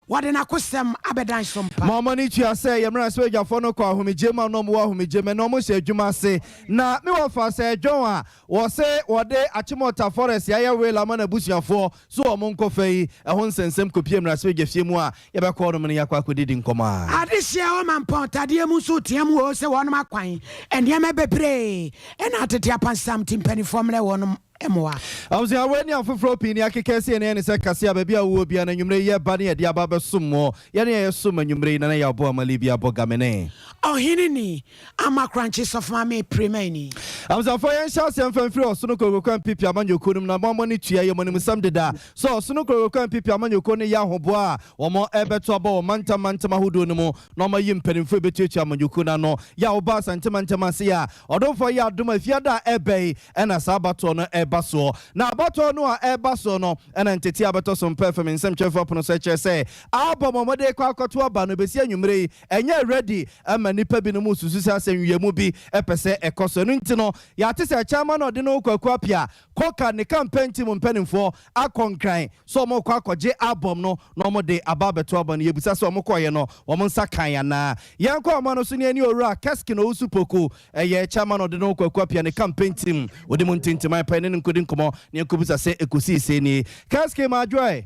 Wɔde n'akosɛm abɛdan so mpa. Ma ɔmo ani tua sɛ yɛ mmarahyɛbadwafoɔ no kɔ ahomegye mu a na ɔmo wɔ ahomegye mu ɛna ɔmo hyɛ adwuma ase. Na me wɔfa sɛ John a wɔse wɔde Achimota Forest ayɛ will ama n'abusuafoɔ so ɔmo nkɔfa yi ɛho nsɛnsɛm kɔpie mmarahyɛbadwafie mu a yɛbɛkɔ hɔnom no yɛakɔ akɔdidi nkɔmmɔ a. Adehyeɛ ɔma mpɔntadeɛ mu nso team wɔ sɛ wɔnom akwan nneɛma bebree ɛna atete apansam nti mpanimfoɔ mmerɛ wɔnom mmoa. Abusua, wei ne afoforɔ pii ne akeka sɛ yɛne ɛne sɛ kase a baabi a wowɔ bia no anwummerɛ yi yɛba ne yɛde aba bɛsom mɔ yɛne yɛyɛ som anwummerɛ yi na na yɛabɔ amale bi abɔ gamene. Ɔhene ni ama korankye sɔfo premani. Abusuafoɔ, yɛnhyɛ aseɛ mfa mfiri Ɔsono Kokroko NPP amanyɔkuo no mu na moammɔ ne tua yɛ mɔnimsɛm deda so. Ɔsono Kokroko NPP amanyɔkuo no yɛ ahoboa a wɔn ɛbɛto abɔ wɔ mantam mantam ahodoɔ no mu na ɔmayi mpanimfoɔ ɛbɛtuatua amanyɔkuo no ano yɛ a woba Asante mantam ase a ɔdomfoɔ yɛ adom afiada a ɛbɛ yi ɛna saa abatoɔ no ɛba soɔ. Na abatoɔ no a ɛba soɔ no ɛna ntete a bɛtɔ so mpɛ fam nsɛmtwerɛfoɔ pono so ɛkyerɛ sɛ abɔ mɔmɔde kɔ akɔto aba no bɛsi anwummerɛ yi ɛnyɛ ready ama nnipa binom susu sɛ asɛ nwiamu bi ɛpɛ sɛ ɛkɔ so. Ɛno nti no yɛate sɛ chairman na ɔde no Kwaku Apia kɔka ne campaign team mpanimfoɔ akɔ Nkran sɛ ɔmo kɔ akɔgye album no na ɔmo de aba abɛto aba no. Yɛbusa sɛ ɔmo kɔɔyɛ no wɔn nsa kan anaa? Yɛnkɔ ɔmo no so ne ani Owura Keskin Owusu Poku, ɛyɛ chairman ɔde no Kwaku Apia ne campaign team ɔde mu ntintiman pɛ ne ne nkɔdi nkɔmmɔ ne yɛnkɔbusa sɛ ɛkɔsii sɛ nie. Keskin, maadwoɛ.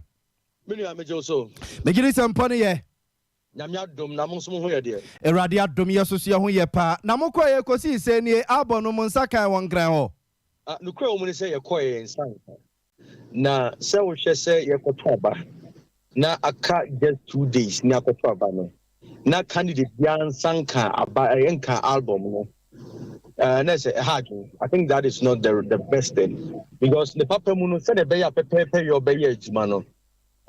Me nua, megye wo so. Megye di sɛ mpɔ no yɛ. Nyame adom, na mo nso mo ho yɛ deɛ? Awurade adom, yɛ soso yɛ ho yɛ paa. Na mokɔɛ kɔsii sɛ nie, album no mo nsa kan wɔ Nkran hɔ? Ah, nokura wɔ mu ne sɛ yɛkɔɛ yɛn nsa nka. Na sɛ wohwɛ sɛ yɛkɔto aba na aka just 2 days ne akɔto aba no na candidate biara nsa nka aba, ɛyɛ nka album no, na sɛ ɛha adwene. I think that is not the best thing because ne papa mu no, sɛdeɛ ɛbɛyɛ a pɛpɛɛpɛ yɛ ɔbɛyɛ adwuma no,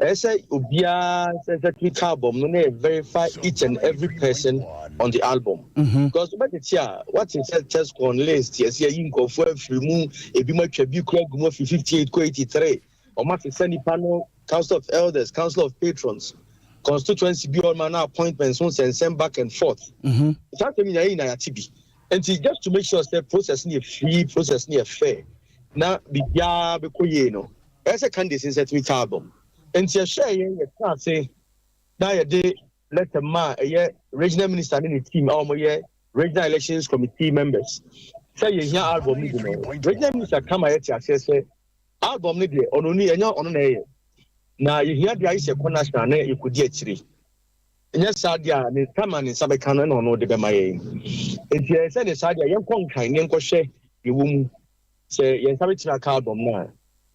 ɛyɛ sɛ obiara sɛ tumi ka album no na yɛ verify each and every person on the album. Because wobɛtete a wate sɛ TESCON list yɛsɛ yɛyi nkɔfoɔ afiri mu, ebi mu atwa bi kura gu mu afiri 58 kɔ 83. Ɔma te sɛ nipa no council of elders, council of patrons, constituency bi ɔma na appointments ho nsɛnsɛm back and forth. Saa asɛm nyinaa yɛ nyinaa yɛate bi. Nti just to make sure sɛ process no yɛ free, process no yɛ fair na biribiara bɛkɔ yie no, ɛyɛ sɛ candidates nsa tumi ka album. Nti ɛhyɛ yɛn yɛtena ase na yɛde letter ma a ɛyɛ regional minister ne ne team a wɔyɛ regional elections committee members sɛ yɛhia album no bi no, regional minister kama yɛte aseɛ sɛ album no deɛ, ɔno ni ɛnyɛ ɔno na ɛyɛ na yɛhia deɛ ayɛ sɛ kɔ national na yɛkɔdi akyire. Ɛnyɛ saa deɛ a ne kama ne nsa bɛka no ɛna ɔno de bɛma yɛn. Nti ɛyɛ sɛ ne saa deɛ yɛnkɔ Nkran ne yɛnkɔhwɛ yɛwɔ mu sɛ yɛn nsa bɛtumi aka album no a.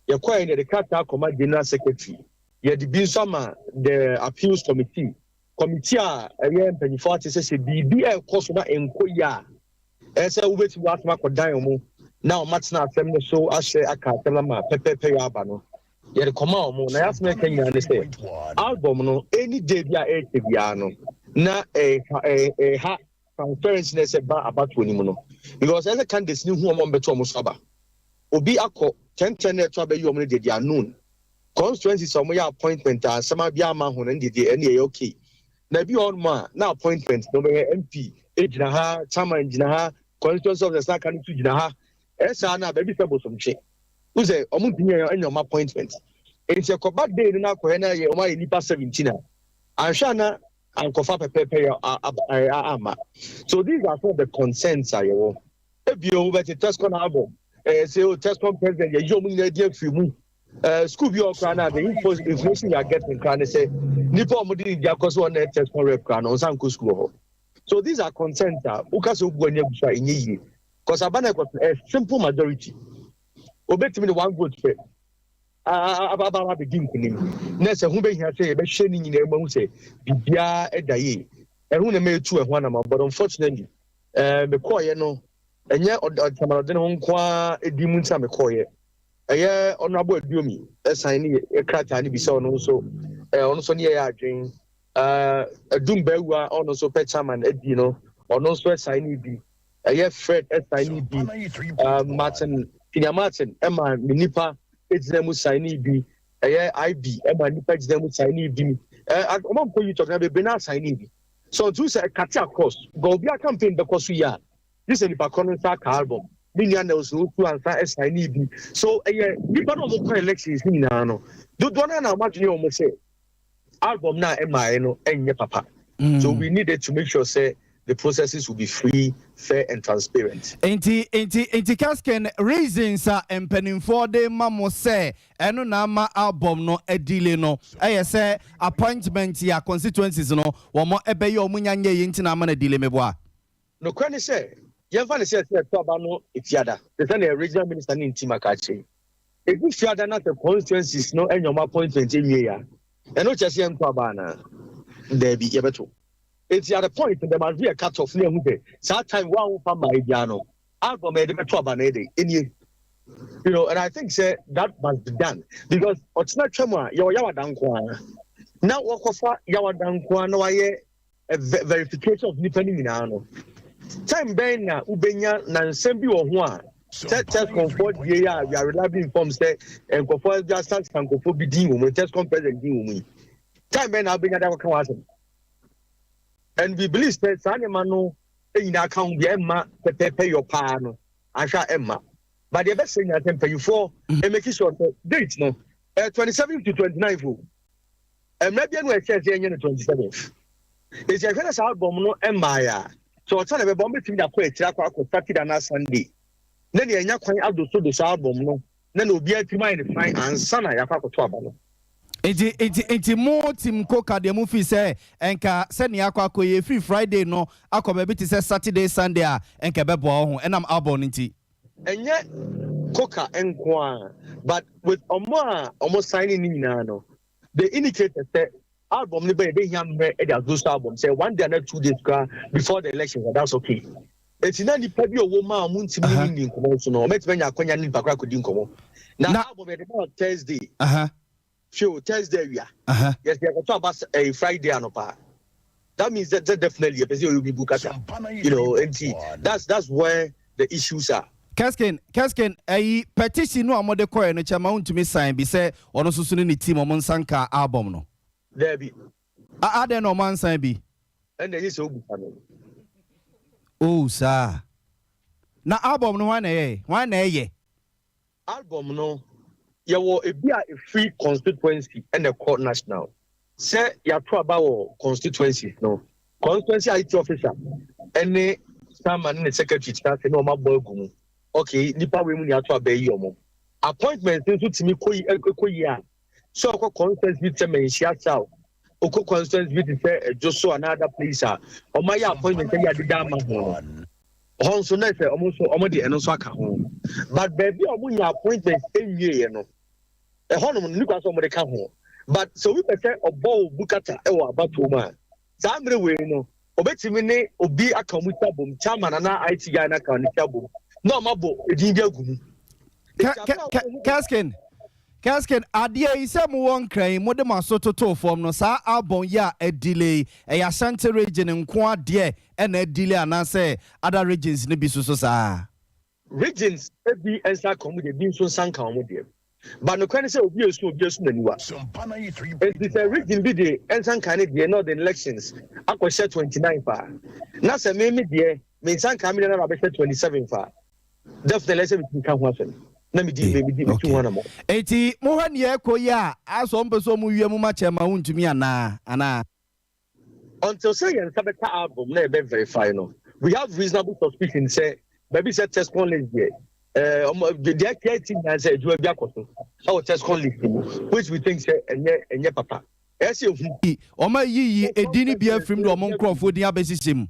Yɛkɔɛ no, yɛde krataa kɔma general secretary, yɛde bi nso ama the appeals committee, committee a ɛyɛ mpanyinfoɔ ate sɛ biribi ɛrekɔ so na ɛnkɔ yie a, ɛyɛ sɛ wobɛtumi asɛm akɔdan wɔn na wɔn atena asɛm no so ahyɛ aka asɛm no ama pɛpɛɛpɛ yɛ aba no. Yɛde kɔma wɔn na yɛasɛm ɛka nyinaa ne sɛ album no, any day bi a ɛrekyɛ biara no na ɛha ɛha transparency na ɛsɛ ba abatoɔ no mu no, because ɛsɛ candidates ni hu wɔn a wɔbɛto wɔn so aba. Obi akɔ 10:10 na ɛto abɛyi wɔn no deɛ, they are known. Constituencies a wɔyɛ appointment a asɛm abi ama ho no deɛ deɛ ɛne ɛyɛ okay, na ebi wɔ hɔnom a na appointment no bɛyɛ MP gyina ha, chairman gyina ha, constituency officers n'aka no nso gyina ha. Ɛsaa na baabi sɛ Bosomtwe wosɛ ɔmo ntumi ɛnya ɔmo appointment. Nti ɛkɔba day no n'akɔyɛ na yɛ ɔmo ayɛ nipa 17 a anhwɛ ana ankɔfa pɛpɛɛpɛ yɛ ama. So these are some of the concerns a yɛwɔ. Ebio wobɛte TESCON album, sɛ o TESCON president yɛyi ɔmo nyinaa di afiri mu. School bi ɔkora na the information you are getting kora ne sɛ nipa a ɔmo de ne di akɔ so ɔna TESCON rep kora no ɔnsan kɔ school wɔ hɔ. So these are concerns a woka sɛ obu ani agu so a ɛnyɛ yie, cause aba na ɛkɔ so a simple majority obetumi de one vote pɛ aba aba abɛdi nkunim na sɛ ho bɛhia sɛ yɛbɛhwɛ ne nyinaa mu ahu sɛ biribiara ɛda yie. Ɛho na ɛma ɛtu ɛho anam. But unfortunately, mekɔɔyɛ no, ɛnyɛ ɔtamanɔde ne ho nko ara edi mu nti na mekɔɔyɛ. Ɛyɛ Honourable Aduomi ɛsan ne yɛ krataa ne bi sɛ ɔno nso ɔno nso ne yɛ adwen Adum Bɛɛwa, ɔno nso pɛ chairman adi no, ɔno nso ɛsan ne bi. Ɛyɛ Fred ɛsan ne bi, Martin Senior Martin ɛma ne nipa egyina mu san ne bi, ɛyɛ ib ɛma nipa gyina mu san ne bi. Ɔmo nkɔ yi tɔkina bebree na asan ne bi so ntu sɛ ɛcut across gɔ obi a campaign bɛkɔ so yi a ne sɛ nipa kɔ no nsa aka album. Ne nua Nelson Otu ansa ɛsan ne bi so. Ɛyɛ nipa na ɔmo kɔ elections ne nyinaa no dodoɔ naa na ɔmo adwene wɔn sɛ Album no a ɛmmaeɛ no ɛnyɛ papa. So we needed to make sure sɛ the processes will be free, fair and transparent. Nti nti nti Kesken, reasons a mpanimfoɔ de ma mo sɛ ɛno na ama album no adelay no ɛyɛ sɛ appointment a constituencies no wɔn ɛbɛyɛ wɔn nya nyɛ yi nti na ama no adelay, meboa? Nokorɛ ne sɛ yɛmfa ne sɛ ɛto aba no Efiada te sɛ nea Regional Minister ne ntim aka akyerɛ yi. Ɛgu Fiada na sɛ constituencies no anya ɔmo appointment nwie a, ɛno kyerɛ sɛ yɛnto aba anaa? Daabi, yɛbɛto. Eti at the point there must be a cut off ne ɛho sɛ saa time wɔn a wɔfa mmaa biara no, album a yɛde bɛto aba no yɛ de enie and I think sɛ that must be done because ɔtena twam a yɛwɔ Yawada nko ara na wɔkɔfa Yawada nko ara na wayɛ a verification of nipa no nyinaa no, time bɛn na wobɛnya na nsɛm bi wɔ ho a sɛ TESCONfoɔ die yi a we are reliably informed sɛ nkɔfoɔ bi asansa nkɔfoɔ bi din wɔ mu, TESCON president din wɔ mu yi, time bɛn na wobɛnya de akɔka wɔn asɛm? And we believe sɛ saa nneɛma no nyinaa ka ho bi ɛmma pɛpɛɛpɛ yɔ paa no ahwɛ a ɛmma. But deɛ ɛbɛsɛ nyinaa sɛ mpanyinfoɔ ɛmake sure sɛ date no ɛyɛ 27 to 29 o. Mmerɛ bi no ɛhyɛ sɛ ɛnyɛ no 27. Esi ɛhwɛ sɛ saa album no mmaeɛ a, sɛ ɔkyɛ na ɛbɛbɔ, ɔmbɛtumi de akɔ akyire akɔ Saturday anaa Sunday na nea ɛnya kwan ado so de saa album no na obiara tirim ayɛ ne fan ansa na yɛakɔ akɔto aba no. Nti mo team koka deɛ, mo fi sɛ ɛnka sɛnea akɔ yɛ firi Friday no akɔ baabi te sɛ Saturday, Sunday a, ɛnka ɛbɛboa wo ho ɛnam album no nti? Ɛnyɛ koka nko a, but with ɔmo a ɔmo signing ne nyinaa no, they indicated sɛ album no bɛyɛ bɛhia mmerɛ ɛde ado so album sɛ one day ana 2 days koraa before the election, that's okay. Eti na nipa bi a ɔwɔ mu a ɔmo ntumi ne ni nkɔmɔ nso no, ɔmɛtumi anya akɔnya ne nipa koraa akɔdi nkɔmɔ na album yɛde ma Thursday fio, Thursday awia yɛsɛ yɛkɔtɔ aba ɛyɛ Friday anɔpa. That means that definitely yɛpɛ sɛ yɛyɛ obi bu kasa. Nti that's where the issues are. Kesken, Kesken, ɛyi petition no a wɔde kɔɛ no, kyɛ ma wontumi sign bi sɛ ɔno nso so ne ne team ɔmo nsa nka album no? Daabi. Adɛn na ɔmo ansan bi? Ɛna ɛyɛ sɛ obusa no. Oh, saa na album no, hwan na ɛyɛ, hwan na ɛyɛ? Album no, yɛwɔ ebi a efiri constituency ɛna ɛkɔ national. Sɛ yɛato aba wɔ constituency no, constituency IT officer ɛne chairman ne secretary tena ase na wɔn abɔ agu mu, okay, nipa wei mu ni ato aba yi, ɔmo appointment nso tumi kɔ yi, ɛkɔ yi a sɛ ɔkɔ constituency bi te sɛ Manhyia South, ɔkɔ constituency bi te sɛ Ɛdwo another place a ɔmo ayɛ appointment ɛyɛ adeda ama ho no, hɔ nso na sɛ ɔmo nso ɔmo de ɛno nso aka ho. But baabi a ɔmo nya appointment enwie yɛ no, ɛhɔnom no nipa sɛ ɔmo de ka ho. But sɛ obi pɛ sɛ ɔbɔ o bukata ɛwɔ abatoɔ mu a, saa mmerɛ wei no, obetumi ne obi aka ɔmo ti abom, chairman ana IT guy na aka ɔmo ti abom na ɔmo abɔ edin bi agu mu. Kesken, Kesken, adeɛ yi sɛ mowɔ Nkran yi, mode mo aso totoo fam no, saa album yi a ɛdelay, ɛyɛ Ashanti Region nko adeɛ ɛna ɛdelay anaasɛ other regions no bi so so saa? Regions ebi nsa ka ɔmo deɛ, ebi nso nsa nka ɔmo deɛ, but nokorɛ ne sɛ obi esu n'aniwa. Nti sɛ region bi de nsa nka ne deɛ na ɔde elections akɔhyɛ 29 fa, na sɛ mímí deɛ mi nsa nka mi deɛ na abɛhyɛ 27 fa, definitely ɛsɛ mi ti ka ho asɛm na mi di mi di mi tu ho anamɔ. Eti mohwɛ neɛ ɛkɔ yi a, asɔ mpɛ sɛ ɔmo wie mu ma kyɛ ma wontumi anaa? Until sɛ yɛn nsa bɛka album na yɛbɛ verify no, we have reasonable suspicion sɛ baabi sɛ TESCON list deɛ, ɔmo deɛ ɛkɛ ti nyinaa sɛ adwuma bi akɔ so ɛwɔ TESCON list mu, which we think sɛ ɛnyɛ papa, ɛsɛ ehu. Ɔmo ayiyi edin no bi afirim de ɔmo nkurɔfoɔ din abɛhyehyɛ mu.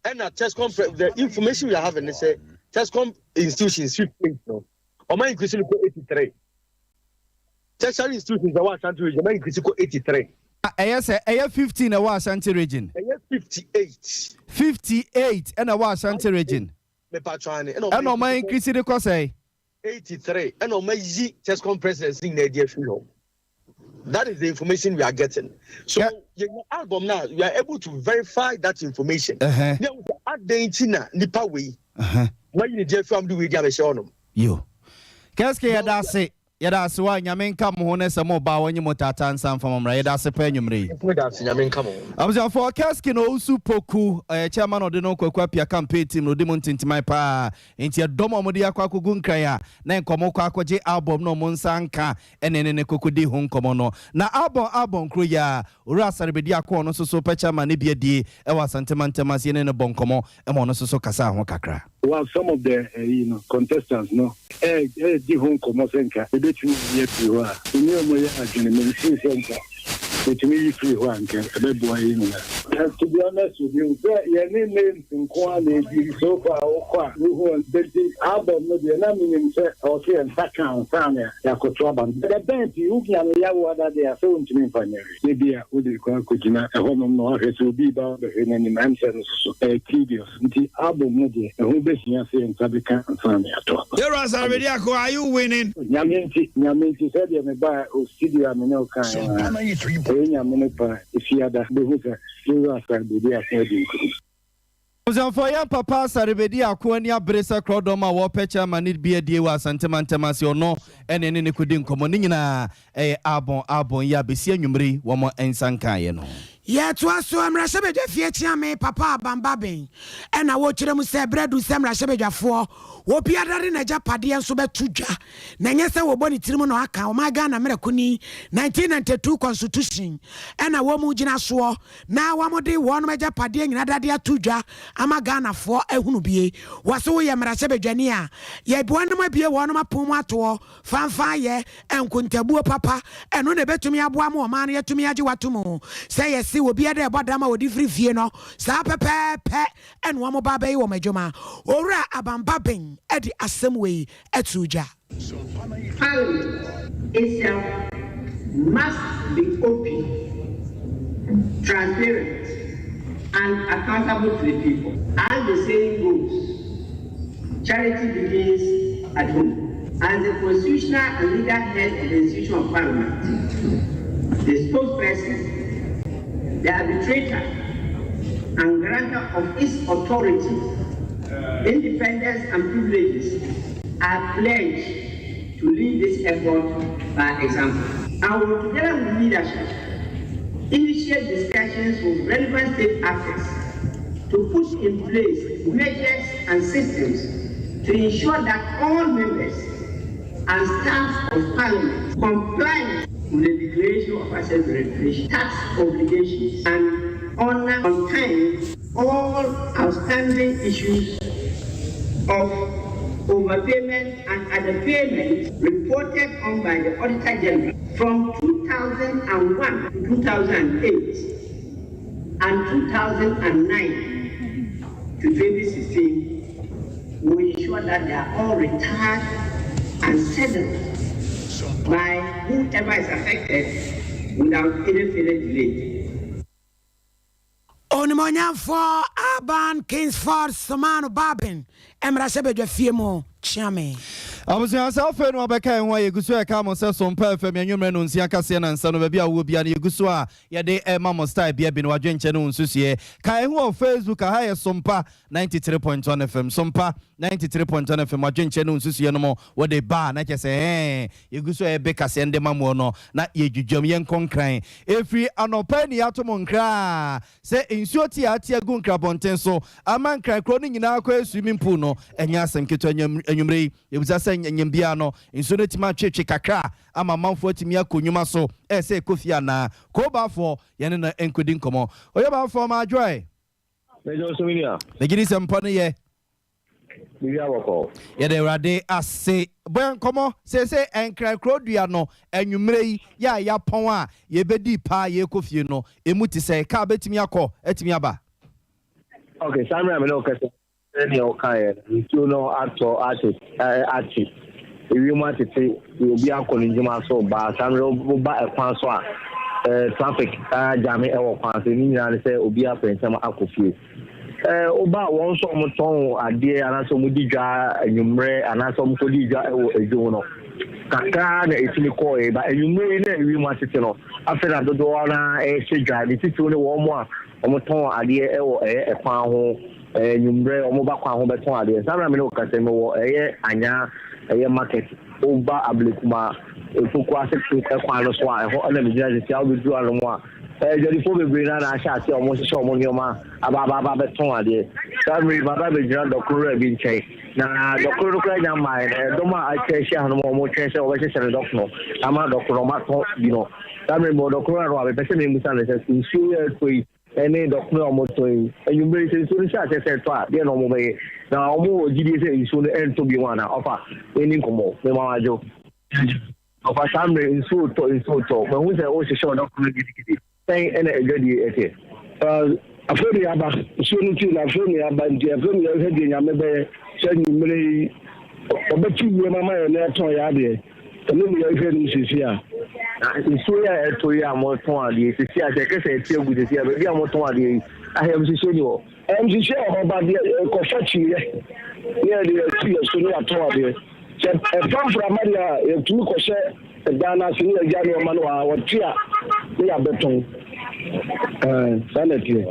Ɛna TESCON, the information we are having ne sɛ TESCON institutions 58 no, ɔmo increase no kɔ 83. Tertiary institutions ɛwɔ Ashanti Region, ɔmo increase kɔ 83. Ɛyɛ sɛ ɛyɛ 15 ɛwɔ Ashanti Region? Ɛyɛ 58. 58 ɛna ɛwɔ Ashanti Region. Mepatwa ne. Ɛna ɔmo increase de kɔ sɛ? 83, ɛna ɔmo ayi TESCON presidency nyinaa adi afiri hɔ. That is the information we are getting. So yɛn album now, we are able to verify that information. Ne ɛwɔ sɛ adan nti na nipa wei wɔayi ne di afiri hɔ de wei di abɛhyɛ hɔnom. Yo, Kɛsike, yɛda ase. Yɛda ase wa Nyame nka mo ho ne sɛ mo ba a wɔnye mo taataa nsa mfa mo mmra. Yɛda ase paa anwummere yi. Meda ase, Nyame nka mo ho. Abusuafoɔ, Keskin Owusu Poku, ɔyɛ chairman a ɔde no Kwaku Appiah campaign team no, ɔdi mu ntintiman paa. Nti ɛdɔm a wɔde akɔ akɔgu Nkran a na nka wɔkɔ akɔgye album no wɔn nsa anka ɛne ne ne kɔkɔdi ho nkɔmmɔ no. Na album album koro yi ara, Owura Asare Bediako a ɔno nso so pɛ chairman no bi adie wɔ Asante mantam ase yɛne no bɔ nkɔmmɔ ma ɔno nso so kasaa ho kakra. Well some of the ɛyi no contestants no ɛɛdi ho nkɔmmɔ sɛ nka yɛbɛtumi ayi afiri hɔ a, me ne wɔn yɛ adwene, me feel sɛ nka yɛtumi yi firi hɔ a nka ɛbɛboa yɛn nyinaa. To be honest with you, sɛ yɛne names nko ara na ɛdi so far a wokɔ a wohu wɔn nti album no deɛ na menim sɛ ɛwɔ sɛ yɛn nsa ka ansa na yɛakɔto aba no. But ɛbɛn pii wonya no yawoa da deɛ a sɛ wontumi mfa nyɛ hwee. Ebia wode rekɔ akɔgyina ɛhɔnom na woahwɛ sɛ obi reba abɛhwɛ n'anim, ɛm sɛ ɛno nso so ɛyɛ tedious. Nti album no deɛ, ɛho bɛhia sɛ yɛn nsa bɛka ansa na yɛato aba. Yɛwura Asare-Bediako, are you winning? Nyame nti, Nyame nti, sɛdeɛ mebaa o studio a me ne wo kaeɛ no ara, ɛyɛ Nyame no pɛ a, Efiada bɛhu sɛ Yɛwura Asare-Bediako adi nkunim. Abusuafoɔ, yɛn papa Asare-Bediako ani abere sɛ korɔdɔm a wɔrepɛ chairman no bi adie wɔ Asante mantam ase, ɔno ɛne ɛne no kɔdi nkɔmmɔ. Ne nyinaa ɛyɛ Albon Albon yi a bɛsi anwummere yi wɔn nsa nkaeɛ no. Yɛtoa so, Mmarahyɛbadwafie Kyeame Papa Aban Baben na wɔrekyerɛ mu sɛ berɛ adu sɛ mmarahyɛbadwafoɔ obiara de n'agyapadeɛ nso bɛto dwa na ɛnyɛ sɛ wɔbɔ ne tirim na ɔaka ɔman Ghana mmerɛ koni 1992 Constitution na wɔn gyina soɔ na wɔde wɔn agyapadeɛ nyina dade ato dwa ama Ghanafoɔ ahunu bie. Wɔse woyɛ mmarahyɛbadwani a yɛboa nom abue wɔn apon mu atoɔ Fanfa yɛ nkontabuo papa, ɛno na ɛbɛtumi aboa ma ɔman no yɛatumi agye wo ato mu. Sɛ yɛse obiara dɛ ɛbɔ dam a ɔde firi fie no, saa pɛpɛɛpɛ na wɔn ba bɛyɛ wɔn adwuma. Owura Aban Baben de asɛm wei too dwa. Parliament itself must be open, transparent and accountable to the people. As the saying goes, charity begins at home. As the constitutional and legal head of the institution of parliament, the spokesperson, the arbitrator, and grantor of its authority, independence and privileges, are pledged to lead this effort by example. I will, together with leadership, initiate discussions with relevant state actors to put in place measures and systems to ensure that all members and staff of Parliament comply with the declaration of asset registration, tax obligations, and honor on time all outstanding issues of overpayment and underpayment reported on by the Auditor General from 2001 to 2008 and 2009 to 2016 will ensure that they are all retired and settled by whoever is affected without any further delay. Onimuonyamfoɔ Alban Kingsford Sumano Babin mmarahyɛbadwafie mu kyeame. Abusua, sɛ afei na wabɛka yɛn ho a, yɛgu so reka mo sɛ Sompa FM anwummerɛ nnɔnsia kaseɛ nnansa no, baabi a wowɔ biara no, yɛgu so a yɛde rema mo style bia bi no, w'adwenkyɛ ne wo nsusuiɛ. Ka yɛn ho wɔ Facebook, aha yɛ Sompa 93.1 FM, Sompa 93.1 FM, w'adwenkyɛ ne wo nsusuiɛ no mo wode ba a, na kyerɛ sɛ ɛɛ, yɛgu so a yɛbe kaseɛ no de ma moɔ no, na yɛdwidwam, yɛnkɔ Nkran. Ɛfiri anɔpa yi na yɛato mo nkra a, Sɛ nsuo te a ate agu Nkrabɔnten so ama Nkran kuro no nyinaa akɔyɛ swimming pool no, ɛnyɛ asɛm ketewa. Anwummerɛ yi, yɛbisa sɛ nyɛnyɛm biara no, nsuo no atumi atwetwe kakra ama amanfoɔ atumi akɔ nnwuma so ɛsɛ ɛkɔ fie anaa? Koobafoɔ, yɛne no nkɔdi nkɔmmɔ. Oyebafoɔ, Maajoy. Meda wo so me nua. Megye di sɛ mpɔ no yɛ. Biribiara bɔkɔɔ. Yɛda Awurade ase. Bɔ yɛn nkɔmmɔ. Seesei Nkran kuro dua no, anwummerɛ yi, yɛ a yɛapɔn a yɛbɛdi paa a yɛrekɔ fie no, ɛmu te sɛn? Kaa bɛtumi akɔ, atumi aba? Ok, saa mmerɛ a me ne wo kasa yi, sɛdeɛ wokaeɛ no, nsuo no atɔ ate, ate, ewiem atete, obi akɔ ne ndwuma so ba, saa mmerɛ woba ɛkwan so a, traffic agyame ɛwɔ kwan so, ne nyinaa ne sɛ obi apɛ ntɛm akɔ fie. Woba a wɔn nso a wɔtɔn adeɛ anaasɛ wɔdi dwa anwummerɛ anaasɛ wɔkɔdi dwa wɔ adwom no, kakra na ɛtumi kɔɔe. Ba anwummerɛ yi na ewiem atete no, afei na dodoɔ no ara rehyɛ dwa. Ne titiriw ne wɔn a wɔtɔn adeɛ wɔ ɛyɛ ɛkwan ho anwummerɛ, wɔba kwan ho bɛtɔn adeɛ. Saa mmerɛ a me ne wo kasa yi, mewɔ ɛyɛ Anyaa ɛyɛ market, woba Ablekuma. Pokuase kwan no so a ɛhɔ na megyina sisi a wobɛduru anom a adwadifoɔ bebree no na ahyɛ aseɛ a wɔhyehyɛ wɔn nneɛma aba aba aba bɛtɔn adeɛ. Saa mmerɛ yi maba abɛgyina dɔkono wura bi nkyɛn na dɔkono no koraa nya mmaeɛ no ɛdɔm a atwa ahyia hanom a wɔretwɛn sɛ wɔbɛhyehyɛ no dɔkono ama dɔkono wɔatɔ bi no. Saa mmerɛ yi mewɔ dɔkono wura no a mepɛ sɛ memusa no sɛ nsuo yi a ɛtɔ yi ne dɔkono a wɔtɔ yi, anwummere yi sɛ nsuo no hyɛ aseɛ sɛ ɛtɔ a, deɛ na wɔbɛyɛ? Na wɔwɔ gyidie sɛ nsuo no ɛntɔ bio anaa? Ɔfa, yɛnni nkɔmmɔ. Mema wo adwo. Ɔfa, saa mmerɛ yi, nsuo retɔ, nsuo retɔ. Mahu sɛ wohyehyɛ wo dɔkono gidigidi. Sɛn na adwadie teɛ? Afei na yɛaba, nsuo no nti na afei na yɛaba nti afei na yɛhwɛ deɛ Nyame bɛyɛ sɛ anwummere yi ɔbɛte wiem ama yɛn na yɛatɔn yɛn adeɛ. Ɛno ne yɛhwɛ no seesei a. Na nsuo yi a ɛtɔ yi a motɔn adeɛ yi seesei a, sɛ ɛkɛ sɛ ɛte agu seesei a, baabi a motɔn adeɛ yi, ayamhyehyeɛ ni hɔ? Ayamhyehyeɛ wɔ hɔ, but yɛkɔfa kyiniiɛ ne yɛde asi yɛn so ne yɛatɔn adeɛ. Sɛ ɛfa mframa deɛ a, yɛtumi kɔhyɛ ɛdan no ase ne yɛagya nneɛma no wɔ ha, wɔte a ne yɛabɛtɔn. Ɛɛ, saa na ɛteɛ.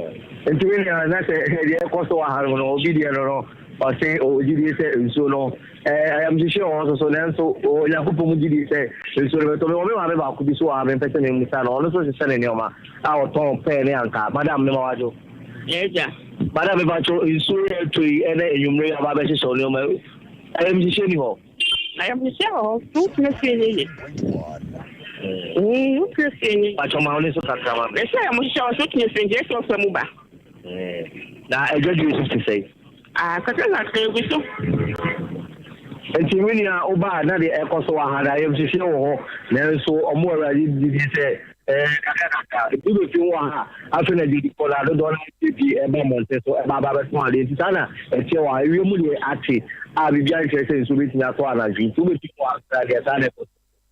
Nti me nua, na sɛ deɛ ɛkɔ so wɔ ha no, obi deɛ no no, ɔse ɔwɔ gyidie sɛ nsuo no Ɛɛ, ayamhyehye wɔ hɔ nso so, nanso Onyankopɔn mu gyidi sɛ nsuo no bɛtɔ. Mewɔ me maame baako bi so wɔ ha, mempɛ sɛ memmisa no. Ɔno nso hyehyɛ ne nneɛma a ɔtɔn pɛɛ ne ankaa. Madam, mema wo adwo. Agya. Madam, mepakyɛw, nsuo yi a ɛtɔ yi ne anwummere yi a aba abɛhyehyɛ wo nneɛma yi, ayamhyehye nni hɔ? Ayamhyehye wɔ hɔ. Wotena fie no ye. Wotena fie no ye. Pakyɛw, ma wo ne so kakra ma me. Mese ayamhyehye wɔ hɔ, sɛ wotena fie nti, ɛsɛ sɛ wofa mu ba. Na adwadie nso te sɛn? Ah, kakra kakra egu so. Nti me nua woba a na deɛ ɛkɔ so wɔ ha no ayamhyehyeɛ wɔ hɔ nanso ɔmo awurade gyidie sɛ ɛɛ kakra kakra ebi bɛfi wɔ ha afei na gyidifo na dodoɔ no bi ɛba mmɔnten so ɛba aba bɛtɔn adeɛ nti saa na ɛteɛ wɔ ha ewiem mu deɛ ate a biribi ankyerɛ sɛ nsuo bɛtumi atɔ anadwo nti wobɛfi wɔ ha deɛ saa na ɛkɔ so.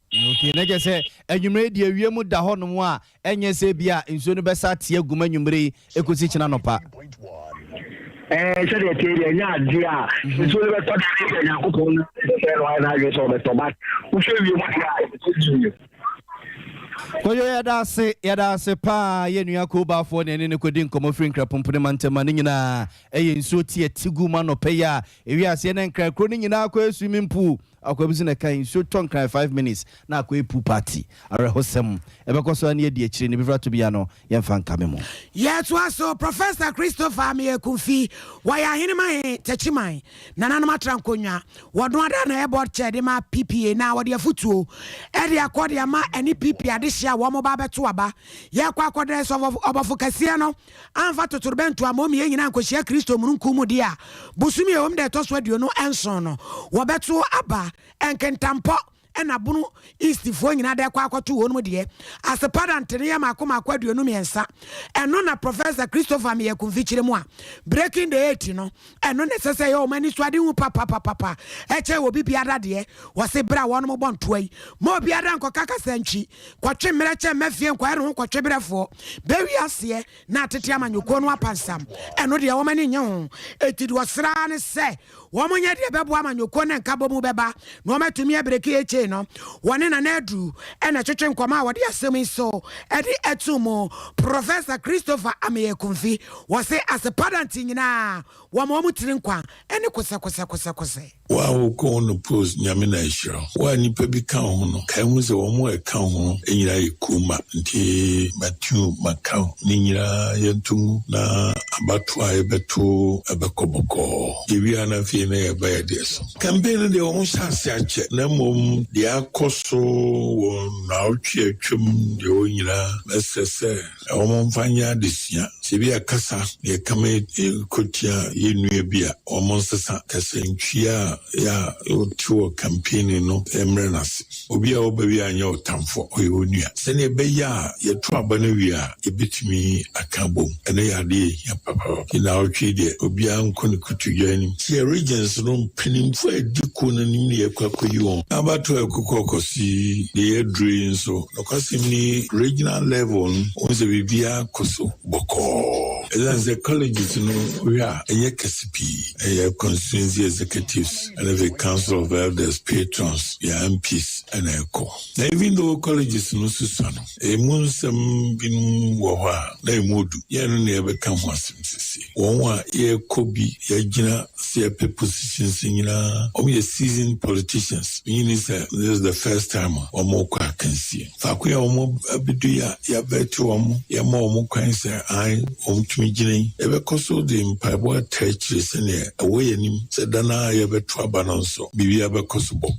Okay, na kyerɛ sɛ anwummere yi deɛ wiem da hɔnom a ɛnyɛ sɛ bi a nsuo no bɛsa ate agu mu anwummere yi ɛkɔsi kyena nɔpa. Ɛɛ sɛdeɛ ɛteɛ deɛ ɛnyɛ adeɛ a nsuo no bɛtɔ da ne sɛ Nyankopɔn no sɛ no ayɛ n'adwene sɛ ɔbɛtɔ but wohwɛ wiem deɛ a ɛbɛtɔ wie. Kwadwo yɛda ase yɛda ase paa yɛ nua Kobafoɔ ne ɛne no kɔdi nkɔmmɔ firi Nkrapompone mantam a ne nyinaa ɛyɛ nsuo ti ɛte gu mu anɔpa yi a ewiaseɛ ne Nkran kuro no nyinaa kɔyɛ swimming pool Akoa bi so na ɛkae, nsuo tɔ Nkran 5 minutes na akɔyɛ pool party. Awerɛhosɛm. Ɛbɛkɔ so ara ne adi akyire no, ebi fra to biara no, yɛmfa nkame mo. Yɛtoa so, Professor Christopher Ameyaw-Ekumfi, wɔyɛ Ahenemma Techiman nananom atra nkonnwa. Wɔno ada na ɛyɛ board chair de ma PPA na wɔde afotuo de akɔ de ama ɛne PP adehyeɛ a wɔn ba abɛto aba. Yɛkɔ akɔdrɛ sɛ ɔbɔfo kɛseɛ no amfa totorobɛnto ammom yɛn nyinaa ankɔhyia Kristo mununkum mu deɛ a, bosome a ɛwom da ɛtɔ so 27 no, wɔbɛto aba nkintampɔ na Bono East foɔ nyinaa de akɔ akɔto wɔn mu deɛ. Asepada nteneɛ mmaako mmaako 23, ɛno na Professor Christopher Ameyaw-Kumfi kyerɛ mu a, Breaking the Eight no, ɛno na ɛsɛ sɛ ɛyɛ wɔn anisoadehu papapapapa ɛkyɛn obi biara deɛ. Wɔse berɛ a wɔnom bɔ ntoa yi, ma obiara nkɔka kasantwi, kɔtwe mmerɛ kyɛ mma fie nkɔyɛ ne ho kɔtwe berɛfoɔ, bɛwi aseɛ na atete amanyɔkuo no apansam. Ɛno deɛ wɔn ani nnye ho. Enti deɛ wɔsrɛ ara ne sɛ wɔnyɛ deɛ ɛbɛboa amanyɔkuo no nkabɔmu bɛba na wɔatumi abreki HA no. Wɔne Nana Adu na ɛtwetwe nkɔmmɔ a wɔde asɛm yi so de ato mu. Professor Christopher Ameyaw-Ekumfi, wɔse asepadanti nyinaa wɔma wɔn tiri nkwa ne kosɛkosɛkosɛkosɛ. Wo a wokɔ ho no post Nyame na ahyira wo. Wo a nnipa bi ka wo ho no, kae hu sɛ wɔn a ɛka wo ho no nyinaa yɛ kuw mma. Nti Matthew maka ne nyinaa yɛnto ngu na abatoɔ a yɛbɛto ɛbɛkɔ bɔkɔɔ. Yɛwie a na afei na yɛba yɛ deɛ so. Campaign no deɛ wɔn hyɛ ase akyɛ na mmom deɛ akɔ so wɔ nnaawɔtwe a atwam deɛ wɔ nyinaa mɛsrɛ sɛ wɔmfa nyɛ adesua. Sɛ ebi a kasa na yɛka ma yɛkɔtia yɛn nua bi a, wɔnsesa kasantwi a yɛ a wɔte wɔ campaign no mmrɛ no ase. Obi a ɔba bi anyɛ ɔtamfo, ɔyɛ onua. Sɛnea ɛbɛyɛ a yɛto aba no wie a, yɛbɛtumi aka abom. Ɛno yɛ adeɛ a ɛhia papaapa. Nti naawɔtwe yi deɛ, obiara nkɔ ne kotodwe anim. Sɛ yɛ regions no mpanimfoɔ a ɛdi kuo no anim na yɛkɔ akɔyi wɔn. Abatoɔ a ɛkokɔ kɔsi deɛ yɛaduru yi nso, nokwasɛm ni, regional level no, wohu sɛ biribiara kɔ so bɔkɔɔ. Ɛsiane sɛ colleges no wohwɛ a ɛnyɛ kɛse pii, ɛyɛ constituency executives ɛna afei council of elders, patrons, yɛ MPs ɛna ɛkɔ. Na even though colleges no susua no, emu nsɛm binom wɔ hɔ a na emu odu. Yɛn no na yɛbɛka ho asɛm sisi. Wɔn a yɛrekɔ bi yɛgyina sɛ yɛpɛ positions nyinaa, wɔn yɛ seasoned politicians. Meaning sɛ this is the first time a wɔn kɔ akansie. Faako a wɔn abɛdu yi a yɛabɛte wɔn, yɛma wɔn kwan sɛ ae wɔn tumi gyina yi. Yɛbɛkɔ so de mpaebɔ ata akyire sɛnea ɛwɔ yɛn anim sɛ da no a yɛbɛto aba no nso biribi abɛkɔ so bɔ.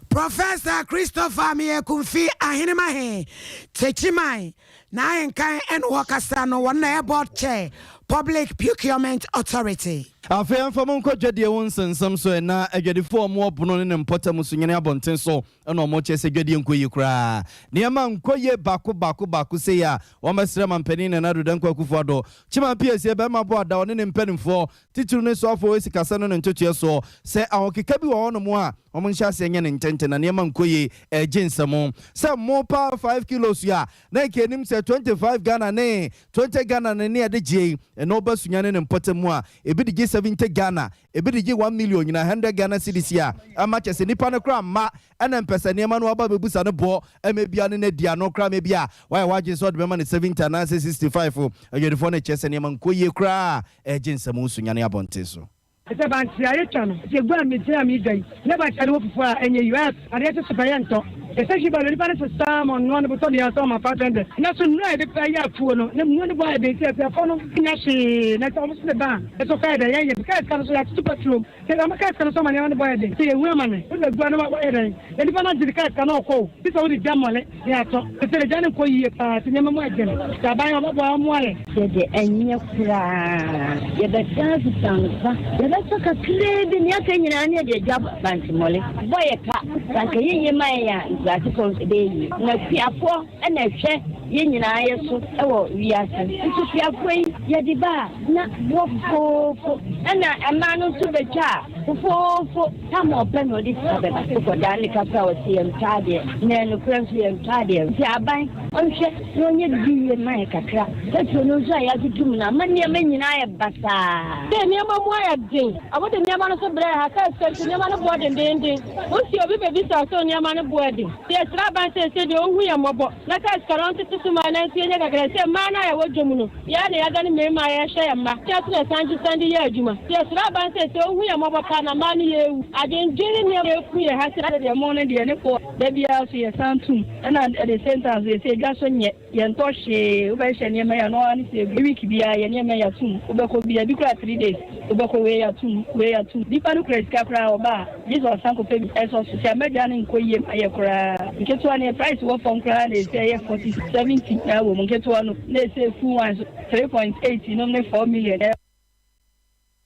Professor Christopher Ameyakumfi Ahenemahe Techiman na ahenkan ɛna wɔkasa no wɔn na ɛyɛ board chair, Public Procurement Authority. Afei ɛmfa mo nkɔ dwadie ho nsɛnsɛm so. Ɛna adwadifoɔ a ɔmo bono ne ne mpɔtam so nyene abɔnten so ɛna ɔmo kyerɛ sɛ dwadie nkɔ yie koraa, nneɛma nkɔ yie baako baako baako sei a wɔmɛsrɛ ma mpanin Nana Addo Dankwa Akufo Addo kyima piesie bɛrima bɔ ada ɔne ne mpanimfoɔ titiri ne soafoɔ esikasa no ne ntotoɛ soɔ sɛ ahokeka bi wɔ hɔnom a wɔn nhyɛ aseɛ nyɛ ne ntɛntɛn na nneɛma nkɔ yie. Ɛgye nsɛm sɛ mo pa 5 kilos a na nka anim sɛ 25 Ghana ne 20 Ghana ne yɛde gye yi, ɛna ɔba Sunya ne ne mpɔtam mu a, ebi de gye 70 Ghana, ebi de gye 1 million nyina 100 Ghana cedis a ama kyɛ sɛ nipa no kora mma ɛna mpɛ sɛ nneɛma no aba bɛbusa no boɔ ɛma bia ne no adi ano koraa ma bi a wayɛ wagye sɛ ɔde bɛma no 70 anaasɛ 65. Adwadifoɔ no kyerɛ sɛ nneɛma nkɔ yie koraa, ɛgye nsɛm Sunya ne abɔnten so. Sɛ bankye a yɛtwa no sɛ egu a megyina mi dwa yi ne bankye ade wɔ fufuo a ɛnyɛ yi adeɛ te so pɛ yɛ ntɔ ɛsɛ hwi ba no nipa no sesa ma ɔnoa no botɔ deɛ sɛ ɔma 500 na so nnuro a yɛde pɛ yɛ afuo no na nnuro no bɔ ayɛ den sɛ akuafoɔ no nya hwee na sɛ ɔmo so de ba a ɛso kɔ yɛ dɛ yɛyɛ bi kaa sika no so yɛatoto petrol sɛ ɔmo kaa sika no so ama nneɛma no bɔ ayɛ den sɛ yɛhu ama ne wode agua no wayɛ dɛn na nipa no agye de kaa sika no ɔkɔ o bi sɛ wode gya mmɔle ne atɔ sɛ de gya no nkɔ yie paa sɛ nneɛma mu ayɛ den sɛ aban ɔbɛboa ɔmo ayɛ. Yɛde ɛnyɛ koraa, yɛbɛsan sesa nsa, yɛbɛsɔ kakraa bi nea aka nyinaa ne yɛde agya bankyemɔle bɔ yɛ ka sanka yɛyie ma yɛn a nkuraase fam ɛbɛyɛ yie na kuafoɔ ɛna ɛhwɛ yɛn nyinaa yɛ so ɛwɔ wiase. Nso kuafoɔ yi yɛde ba a na boɔ fofoofo ɛna mmaa no nso bɛtwa a fofoofo tam ɔpɛ na ɔde sika bɛba kɔdaa ne kakra a ɔte yɛn ntɔ adeɛ na ɛnokorɛ nso yɛn ntɔ adeɛ. Nti aban ɔnhwɛ na ɔnyɛ bibi yie ma yɛ kakra. Petrol no nso a yɛatoto mu no ama nneɛma nyinaa yɛ basaa. Sɛ nneɛma mu ayɛ den a, wode nneɛma no so brɛ ha kaa sika nti nneɛma no boɔ dendenden. Wosi obi bɛbisa sɛ nneɛma no boɔ den sɛ yɛsrɛ aban sɛ sɛ deɛ ɔhu yɛ mmɔbɔ na kaa sika no ɔntete so ma na nso yɛnyɛ kakra sɛ mmaa no a yɛwɔ dwom no yɛa na yɛada ne mmarima a yɛhwɛ yɛ mma kyɛ so na ɛsan gye san de yɛ adwuma. Sɛ yɛsrɛ aban sɛ sɛ ɔhu yɛ mmɔbɔ paa na mmaa no yɛɛwu adwendwen ne nneɛma ɛku yɛ ha sɛ deɛ mo no deɛ ne kɔ da biara so yɛsan tum ɛna at the same time so yɛsɛ edwa so nyɛ yɛntɔ hwee. Wobɛhyɛ nneɛma yɛ no ne sɛ week biara yɛ nneɛma yɛ atum wobɛkɔ bia bi kora 3 days wobɛkɔ wei yɛatum wei yɛatum. Nipa no kura sika koraa ɔba a gye sɛ ɔsan kɔpɛ bi ɛsɔ so sɛ amadwa no nkɔ yie ma yɛ koraa. Nketewa no price wɔ fam koraa na ɛsɛ ɛyɛ 40 70 na wɔ mu nketewa no na ɛsɛ full one so 3.8 nom ne 4 million.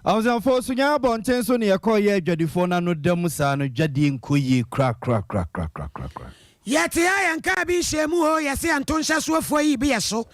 Abusuafoɔ, Sunya abɔnten so ne yɛkɔɔyɛ adwadifoɔ no ano da mu saa no dwadie nkɔ yie korakorakorakorakorakora. Yɛte a yɛn kaa bi nhyɛ mu hɔ yɛsɛ yɛnto nhyɛsoɔfoɔ yi bi yɛ so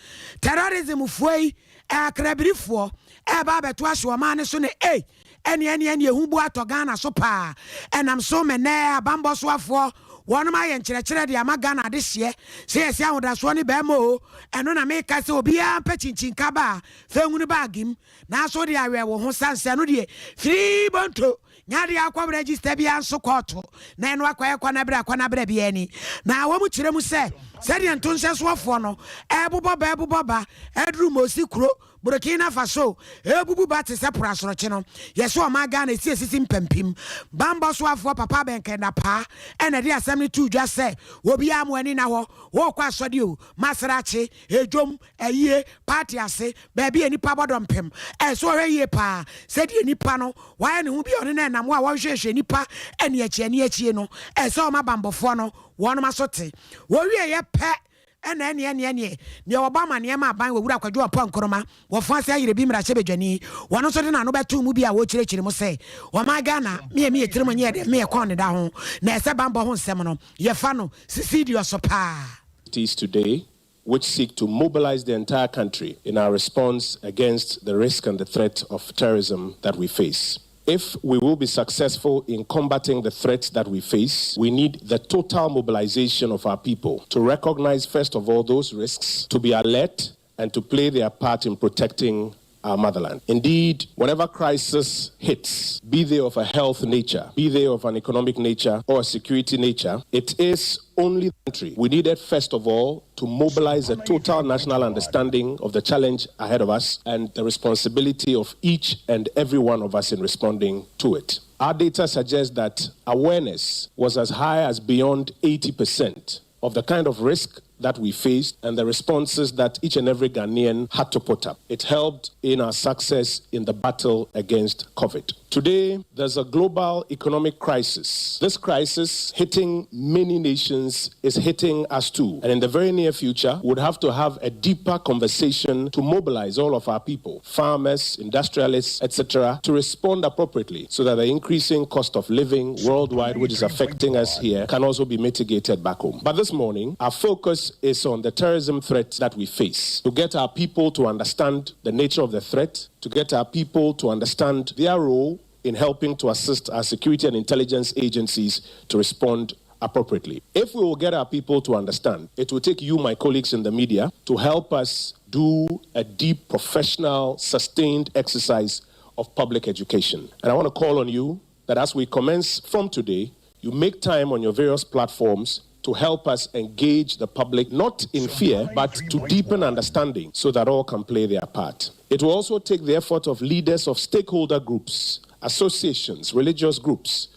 terrorism foɔ yi akrabirifoɔ ɛba abɛto ahyɛ ɔman no so ne ei ɛne ɛne ɛne ehu bu atɔ Ghana so paa. Ɛnam so mɛnɛ abambɔ soafoɔ wɔnom ayɛ nkyerɛkyerɛ de ama Ghana adehyeɛ sɛ yɛsi ahodasoɔ ne bɛrima o. Ɛno na meka sɛ obiara mpɛ kyinkyin ba a fɛnwunu baage mu nanso wode awɛ wo ho sansɛ no deɛ firi bonto nyadeɛ akɔ register bia nso kɔɔto na ɛno akɔyɛ kɔnaberɛ akɔnaberɛ bia ani na wɔn mu kyerɛ mu sɛ sɛdeɛ nto nhyɛsoɔfoɔ no ɛbobɔ ba ɛbobɔ ba ɛduru Mosi kuro Burkina Faso ebubu ba te sɛ porasorɔkye no yɛsɛ ɔman Ghana esi esisi mpampim. Bambɔ soafoɔ papa bɛnkɛnda paa ɛna ɛde asɛm no to dwa sɛ obiara mo ani na hɔ wɔrekɔ asɔde o masrakye edwom ayie party ase baabi a nipa bɔdɔ mpem ɛso ɔhwɛ yie paa sɛdeɛ nipa no wayɛ ne ho bi a ɔne no ɛnam hɔ a wɔhwehwɛ nipa ɛne akyi ɛne akyie no ɛsɛ ɔma bambɔfoɔ no wɔnom aso te wɔwie yɛ pɛ ɛna ɛneɛ neɛ neɛ neɛ wɔbɔ ama nneɛma aban wɔ wura Kwadwo Ɔpɔ Nkoroma wɔfo ase ayerɛ bi mmarahyɛ badwani wɔno nso de n'ano bɛto mu bi a wɔkyerɛkyerɛ mu sɛ wɔma Ghana meyɛ meyɛ tirim nyɛ dɛ meyɛ kɔn ne da ho na ɛsɛ bambɔ ho nsɛm no yɛfa no sisi deɛ ɔso paa. Today, which seek to mobilize the entire country in our response against the risk and the threat of terrorism that we face. If we will be successful in combating the threats that we face, we need the total mobilization of our people to recognize, first of all, those risks, to be alert, and to play their part in protecting our motherland. Indeed, whenever crisis hits, be they of a health nature, be they of an economic nature or a security nature, it is only country. We needed, first of all, to mobilize a total national understanding of the challenge ahead of us and the responsibility of each and every one of us in responding to it. Our data suggests that awareness was as high as beyond 80% of the kind of risk that we faced and the responses that each and every Ghanaian had to put up. It helped in our success in the battle against COVID. Today, there's a global economic crisis. This crisis hitting many nations is hitting us too. And in the very near future, we would have to have a deeper conversation to mobilize all of our people, farmers, industrialists, etc., to respond appropriately so that the increasing cost of living worldwide, which is affecting us here, can also be mitigated back home. But this morning, our focus is on the terrorism threat that we face, to get our people to understand the nature of the threat, to get our people to understand their role in helping to assist our security and intelligence agencies to respond appropriately. If we will get our people to understand, it will take you, my colleagues in the media, to help us do a deep, professional, sustained exercise of public education. And I want to call on you that as we commence from today, you make time on your various platforms to help us engage the public, not in fear, but to deepen understanding so that all can play their part. It will also take the effort of leaders of stakeholder groups, associations, religious groups,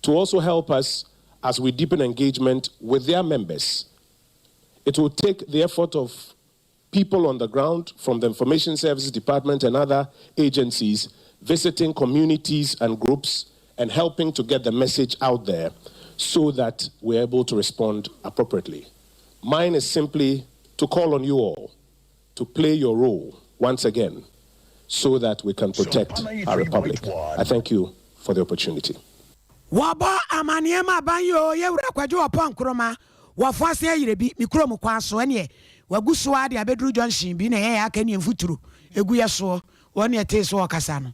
to also help us as we deepen engagement with their members. It will take the effort of people on the ground from the Information Services Department and other agencies visiting communities and groups and helping to get the message out there so that we're able to respond appropriately. Mine is simply to call on you all to play your role once again so that we can protect our republic. I thank you for the opportunity. Wɔbɔ amaneɛ ma aban yi oo yɛwura Kwadwo Ɔpɔn Nkrumah wɔfo ase ayerɛ bi me kurom kwan so ɛneɛ wagu so ara de abɛduru junction bi na ɛyɛ aka neɛ mfuturo ɛgu yɛ soɔ wɔn neɛ tee so ɔkasa no.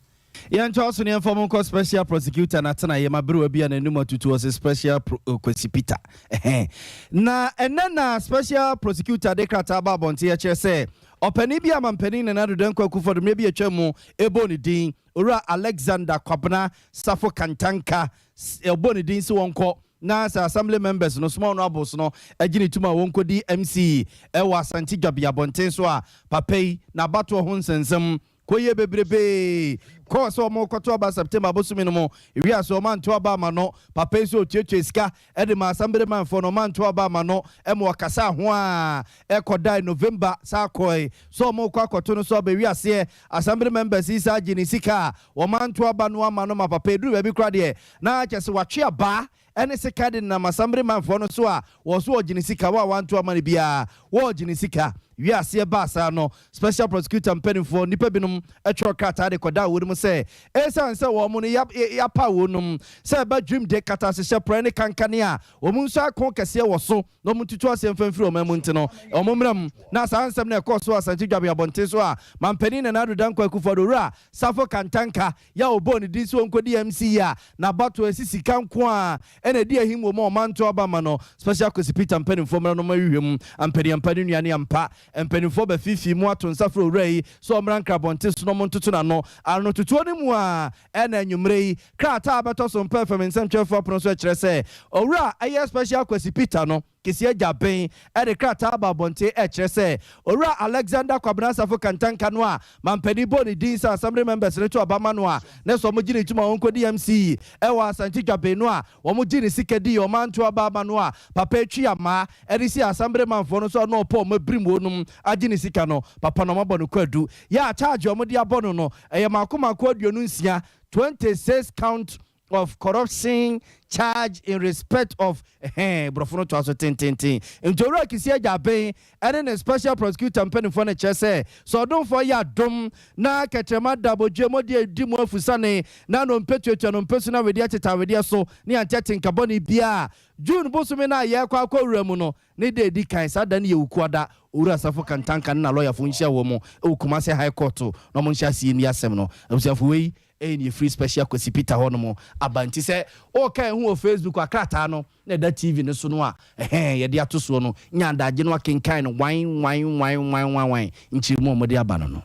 Yɛntoa so na yɛmfa mo nkɔ Special Prosecutor n'atenaeɛ mu aberewa bi a n'anim atutu ɔse Special Pro eh, Kwesi Peter. Ɛhɛn. Na ɛnɛ na Special Prosecutor de krataa ba abɔnten ɛkyerɛ sɛ ɔpanin bi a mampanin Nana Addo Dankwa Akufo-Addo mmerɛ bi atwa mu ɛbɔɔ ne din Owura Alexander Kwabena Safo Kantanka ɔbɔɔ ne din sɛ wɔnkɔ na sɛ Assembly members no soma honourables no gye ne tum a wɔnkɔdi MC ɛwɔ Asante Dwabi abɔnten so a papa yi n'abatoɔ ho nsɛnsɛm Kɔ yie bebrebee. Kɔɔ sɛ wɔn kɔto aba September bosome no mu. Ewie ase wɔn anto aba ama no. Papa yi nso otuatua sika de maa Assemblyman foɔ no wɔn anto aba ama no ma ɔkasaa ho a ɛkɔ dae November saa kɔe sɛ wɔn rekɔ akɔto no so aba. Ewie aseɛ Assembly members yi saa gye ne sika a wɔn anto aba no ama no ma papa yi duru baabi koraa deɛ na kyerɛ sɛ watwe abaa ne sika de nenam asɛmberemanfoɔ no so a wɔ so wɔgye ne sika, wɔ a wanto ama no biara wɔregye ne sika. Wiaseɛ baa saa no, Special Prosecutor mpanimfoɔ nnipa binom twerɛ krataa de kɔdaa wɔn mu sɛ ɛsiane sɛ wɔn no yɛapaw wɔnom sɛ ɛba dwimde, katasehyɛ, porɔeɛ ne kankane a wɔn nso ako kɛseɛ wɔ so na wɔn ntutu aseɛ mfa mfiri ɔman mu nti no, wɔn mmra mu. Na saa nsɛm no ɛkɔɔ so wɔ Asante Dwabe abɔnten so a Mampanin Nana Addo Dankwa Akufo-Addo, Owura Safo Kantanka, Yɛ a ɔbɔɔ ne din sɛ ɔnkɔdi MC yi a n'abatoɔ ɛsi sika nko ara na ɛdi ahim wɔ mu a ɔmanto aba ma no. Special Kwesi Peter mpanimfoɔ mmra na ɔmmɛhwehwɛ mu. Ampaniampa ne nua ne ampa. Mpanimfoɔ bɛfeefee mu ato nsa frɛ owura yi sɛ ɔmmra nkrabɔnte so na ɔmontoto n'ano. Anototoɔ no mu ara na anwummerɛ yi krataa a bɛtɔ so mpɛ fam nsɛmtwerɛfoɔ apono so ɛkyerɛ sɛ owura a ɛyɛ Special Kwesi Peter no Kesi Agya Ben de krataa aba abɔnten rekyerɛ sɛ Owura Alexander Kwabena Asafo Kantanka no a mampanin bɔɔ ne din sɛ Assembly members no to aba ma no a ne sɛ wɔgye ne tom a ɔnkɔdi MC wɔ Asante Dwaben no a wɔgye ne sika dii ɔmanto aba ama no a papa atwi amaa de sii Assembly manfoɔ no so a na ɔpɛ wɔn abirim wɔnom agye ne sika no papa na wɔabɔ no kwadu yɛ a charge a wɔde abɔ no no ɛyɛ mako mako 26, 26 count of corruption charge in respect of ɛhɛn borɔfo no toa so tententen nti Owura Kissi Agyabeng ɛne ne special prosecutor mpanimfoɔ no kyerɛ sɛ sɛ ɔdomfoɔ yɛ adom na kɛtrɛma da abodwoɛ mu ɔde adi mu afusane na nnompe tuatua nnompe so na wedeɛ teta wedeɛ so ne yɛante atenka bɔne biara June bosome no a yɛrekɔ akɔ wura mu no ne da edi kan saa da no yɛ Wukuada Owura Asafo Kantanka ne n'alɔyafo nhyia wɔ mu wɔ Kumasi High Court na wɔn nhyɛ aseɛ nni asɛm no abusuafo wei. Ɛyɛ nea ɛfiri Special Kwasi Peter hɔ nom aba. Nti sɛ woka ɛho wɔ Facebook a, krataa no na ɛda TV no so no a ɛhɛn yɛde ato soɔ no, nya adagye no akenkan no wan wan wan wan wan wan nkyerɛmu a wɔde aba no no.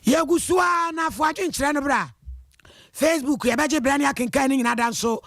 Yɛgu so ara na fo adwenkyerɛ no bra Facebook, yɛbɛgye berɛ ne akenkan ne nyinaa da nso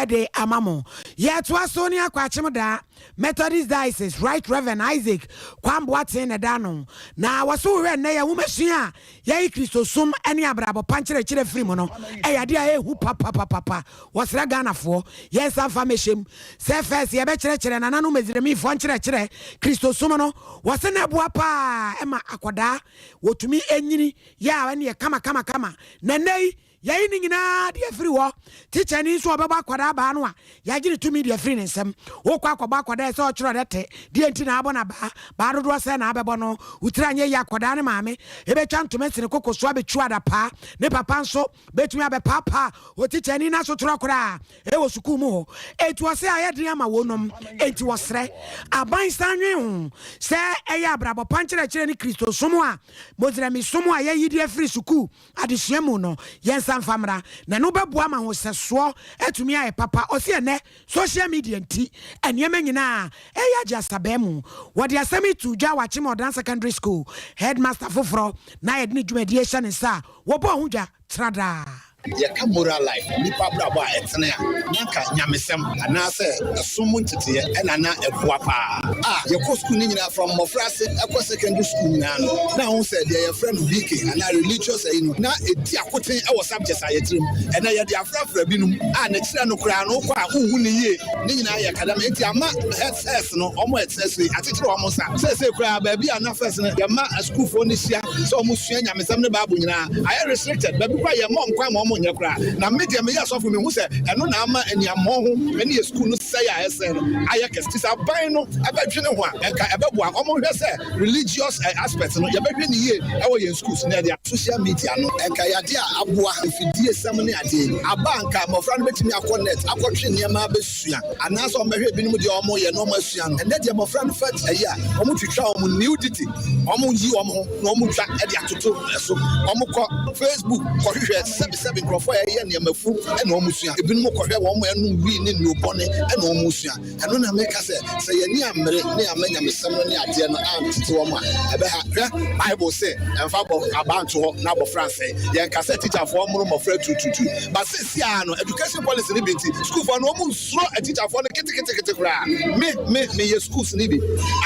de ama mo. Yɛtoa so ne akɔ Akyem Daa Methodist Diocese Right Reverend Isaac Kwam Boateng na ɛda ano. Na wɔso wohwɛ nnɛ yɛn nwomasua a yɛyi Kristosom ne abrabɔ pa nkyerɛkyerɛ firi mu no yɛ adeɛ a ɛyɛ hu papapapapa. Wɔsrɛ Ghanafoɔ yɛnsa mfa mmɛhyɛ mu sɛ first yɛbɛkyerɛkyerɛ nananom Misraimifoɔ nkyerɛkyerɛ Kristosom no. Wɔse na ɛboa paa ɛma akwadaa wɔtumi nyini yɛ a ɛneɛ kama kama kama. Na nnɛ yi Yɛayi ne nyinaa de afiri hɔ. Tikyani nso a ɔbɛbɔ akwadaa abaa no a, yɛagye ne tumi de afiri ne nsam. Wokɔ akɔbɔ akwadaa a, ɛsɛ sɛ ɔkyerɛ ɔdɛ te. Deɛ nti na abɔ no abaa? Baa dodoɔ sɛn na abɛbɔ no? Wo tiri anyɛ yie a, akwadaa no maame bɛtwa ntoma asi ne koko so abɛtwiw adapaa. Ne papa nso bɛtumi abɛpaapaa otikyani no asotorɔ koraa wɔ sukuu mu hɔ. Enti ɔse ayɛ den ama wɔnom. Enti wɔsrɛ aban san nwen ho sɛ ɛyɛ abrabɔ pa nkyerɛkyerɛ ne Kristosom a Mosrɛmisom a yɛayi de afiri sukuu adesua mu no, yɛnsan mfa mmra, na ɛno bɛboa ma ahosɛsoɔ atumi ayɛ papa. Ɔse ɛnnɛ social media nti, nneɛma nyinaa ɛyɛ agye asabaa mu. Wɔde asɛm yi too dwa wɔ Akyem Odan Secondary School headmaster foforɔ na yɛde ne dwumadie rehyɛ ne nsa a wɔbɔɔ ho dwa tradaa. Yɛka moral life, nnipa abrabɔ a ɛtene a, na anka nyamesɛm anaasɛ ɛsom mu nteteeɛ na na ɛboa paa. A Yɛkɔ sukuu no nyinaa, from mmɔfraase kɔ secondary school nyinaa no, na wohu sɛ deɛ yɛfrɛ no BK anaa religious ayi no, na ɛdi akoten wɔ subjects a yɛkyerɛ mu. Ɛnnɛ yɛde afrafra binom a ne kyerɛ no koraa no wokɔ a wonhu no yie. Ne nyinaa yɛ academic nti ama heads no wɔn a ɛtena akyire yi akyekyere wɔn nsa. Seesei koraa baabi a na first no yɛma asukuufoɔ no hyia sɛ wɔn sua nyamesɛm ne Bible nyinaa ayɛ restricted. Baabi koraa yɛmma wɔn kwan ma wɔn nyɛ koraa. Na me deɛ meyɛ sɔfo mehu sɛ ɛno na ama aniammɔho ne yɛ sukuu no sɛe a ɛsɛe no ayɛ kɛse. Nti sɛ aban no bɛdwene ho a nka ɛbɛboa. Wɔn nhwɛ sɛ religious aspect no yɛbɛhwɛ no yie wɔ yɛn schools na yɛde Social media no nka yɛ adeɛ a aboa mfidie sɛm ne adeɛ yi aba a nka mmɔfra no bɛtumi akɔ net akɔtwe nneɛma abɛsua anaasɛ wɔn bɛhwɛ ebinom deɛ wɔn yɛ na wɔn asua no. Ɛnnɛ deɛ mmɔfra no fa ayi a wɔn twitwa wɔn nudity, wɔn yi wɔn ho na wɔn twa de atoto so, wɔn kɔ Facebook kɔhwehwɛ sɛbi sɛbi nkorɔfoɔ a ɛyɛ nneɛma fu na wɔn sua, ebinom kɔhwɛ wɔn ɛnom wii ne nnuro bɔne na wɔn sua. Ɛno na meka sɛ, sɛ yɛn ani ammere ne yɛamma nyamesɛm no ne adeɛ no antete wɔn a, ɛbɛha. Hwɛ, Bible se, Mfa bɔ abaa nto hɔ na abɔfra nsɛe. Yɛnka sɛ tikyafoɔ mmoro mmɔfra turuturutu, but seesei ara no, education policy no bi nti, sukuufoɔ no, wɔn nsuro atikyafoɔ no keteketekete koraa. Me, me, meyɛ schools no bi.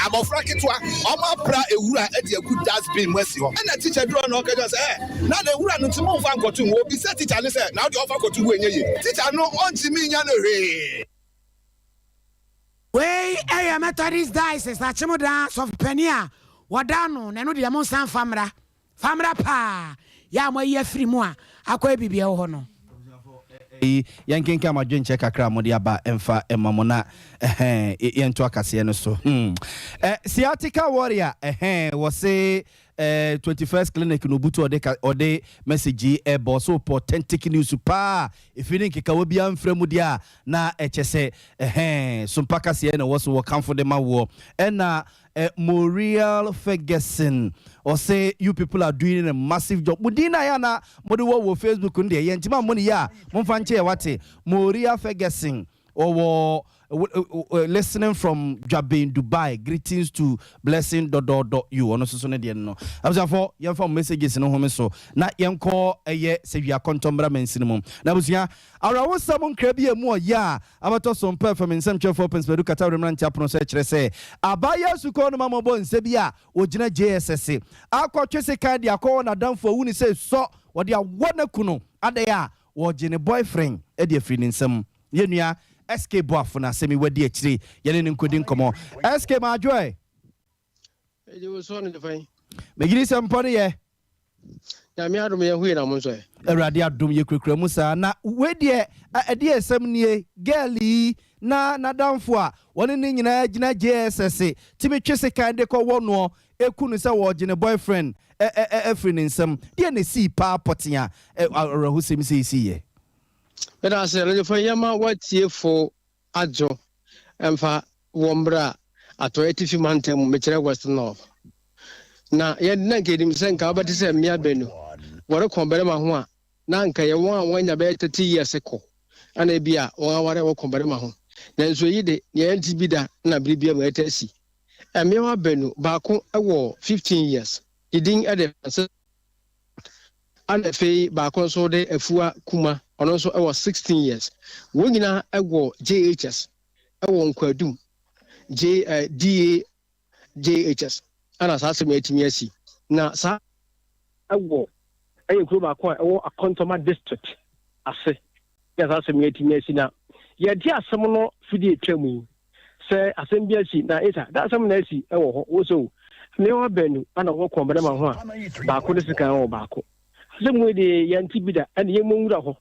Abɔfra ketewa, wɔn apra ewura de agu dustbin mu asi hɔ. Ɛna tikya duru hɔ na ɔka kyerɛ wɔn sɛ, Ɛɛ, na na ewura no nti momfa nkɔto mu. Wɔbisa tikya no sɛ, Na wo deɛ ɔfa kɔto gu ɛnyɛ yie? Tikya no, ɔntumi nya no hwee. Wei yɛ Methodist Diocese Akyem-Odan sɔfopanin a wɔda ano, na ɛno deɛ monsan mfa mmra. Fa mmra paa, yɛ a moayi afiri mu a akɔyɛ biribi wɔ hɔ no. Yi, yɛnkenkan mo adwenkyerɛ kakra a mode aba mfa mma mo na ɛhɛn, yɛnto akaseɛ no so. Hmm. Eh, sciatica warrior, ɛhɛn, wɔse eh, 21st clinic no obutu ɔde ka ɔde message yi ɛbɔ so pɔ authentic news paa efi ne nkekawa biara mfrɛ mu deɛ a na ɛkyɛ sɛ ɛhɛn sompa kaseɛ na ɛwɔ so wɔ kamfo de ma woɔ ɛna eh, Muriel Ferguson ɔse you people are doing a massive job mo din na yɛ ana mode wɔ wɔ Facebook no deɛ yɛntimi ammɔ ne yie a momfa nkyɛ yɛ wate Muriel Ferguson Ɔwɔ listening from Dwaben Dubai greetings to blessing dɔdɔɔdɔ you ɔno nso so ne deɛ no no abusuafo yɛmfa mo messages no home so na yɛnkɔ ɛyɛ sɛ wia kɔntɔ mmra mansini mu na abusua awerɛhosɛm nkra bi a emu ɔyɛ a abɛtɔ so mpɛ fam nsɛmtwerɛfoɔ Prince Badu Katawere mmerante apono so ɛkyerɛ sɛ abaayewa sukɔɔ no ma mɔbɔ nsa bi a ɔgyina JSS akɔtwe sekan de akɔwɔ n'adamfo awu ne sɛ sɔ wɔde awɔ no aku no adɛn a wɔgye ne boyfriend de afiri ne nsam. Yɛn nua SK Boafo na asɛm yi wadi akyire, yɛne no nkɔdi nkɔmmɔ. SK Madwo ɛ? Ɛgye wo soɔ no de fɛn. Megye di sɛ mpɔ no yɛ. Nyame adom yɛ hui na mo nso ɛ. Awurade adom yɛkurakura mu saa. Na wei deɛ ɛdeɛ asɛm nie, girl yi na n'adamfo a wɔne ne nyinaa gyina JSS tumi twe sekan de kɔwɔ noɔ ɛku no sɛ wɔregye ne boyfriend afiri ne nsam. Deɛ na ɛsii paa pɔtee a awerɛhosɛm sei siiɛ? Meda ase, Ɔdefo, yɛma w'atiefo adwo mfa wɔ mbra Atɔe Atifi Mantam mu, mekyerɛ West North. Na yɛn na nka yɛnim sɛ nka wobɛte sɛ mmea baanu wɔreko ɔbarima ho a. na anka ɛyɛ wɔn a wɔanya bɛyɛ 30 years kɔ ana ebi a wɔn aware wɔ barima ho. Nanso eyi de, nea ɛnte bi da na bere biara mu ɛtaa si. Mmeawa baanu, baako wɔ 15 years, ne din de Francisca, ɛna afei baako nso de Afua Kuma, ɔno nso wɔ 16 years. Wɔn nyinaa wɔ JHS wɔ Nkwadum, J, eh, DA JHS ɛna saa asɛm yi atumi asi. Na saa ɛwɔ ɛyɛ kuro baako a ɛwɔ Akɔntɔma district ase na saa asɛm yi atumi asi. Na yɛde asɛm no fidi atwa mu yi sɛ asɛm bi asi na ɛsa da asɛm na asi ɛwɔ hɔ wo so mmeawa baanu ana wɔkɔ mmarima ho a baako de sekan wɔ baako. Asɛm wei de yɛnte bi da ɛna yɛmmɔ nwura hɔ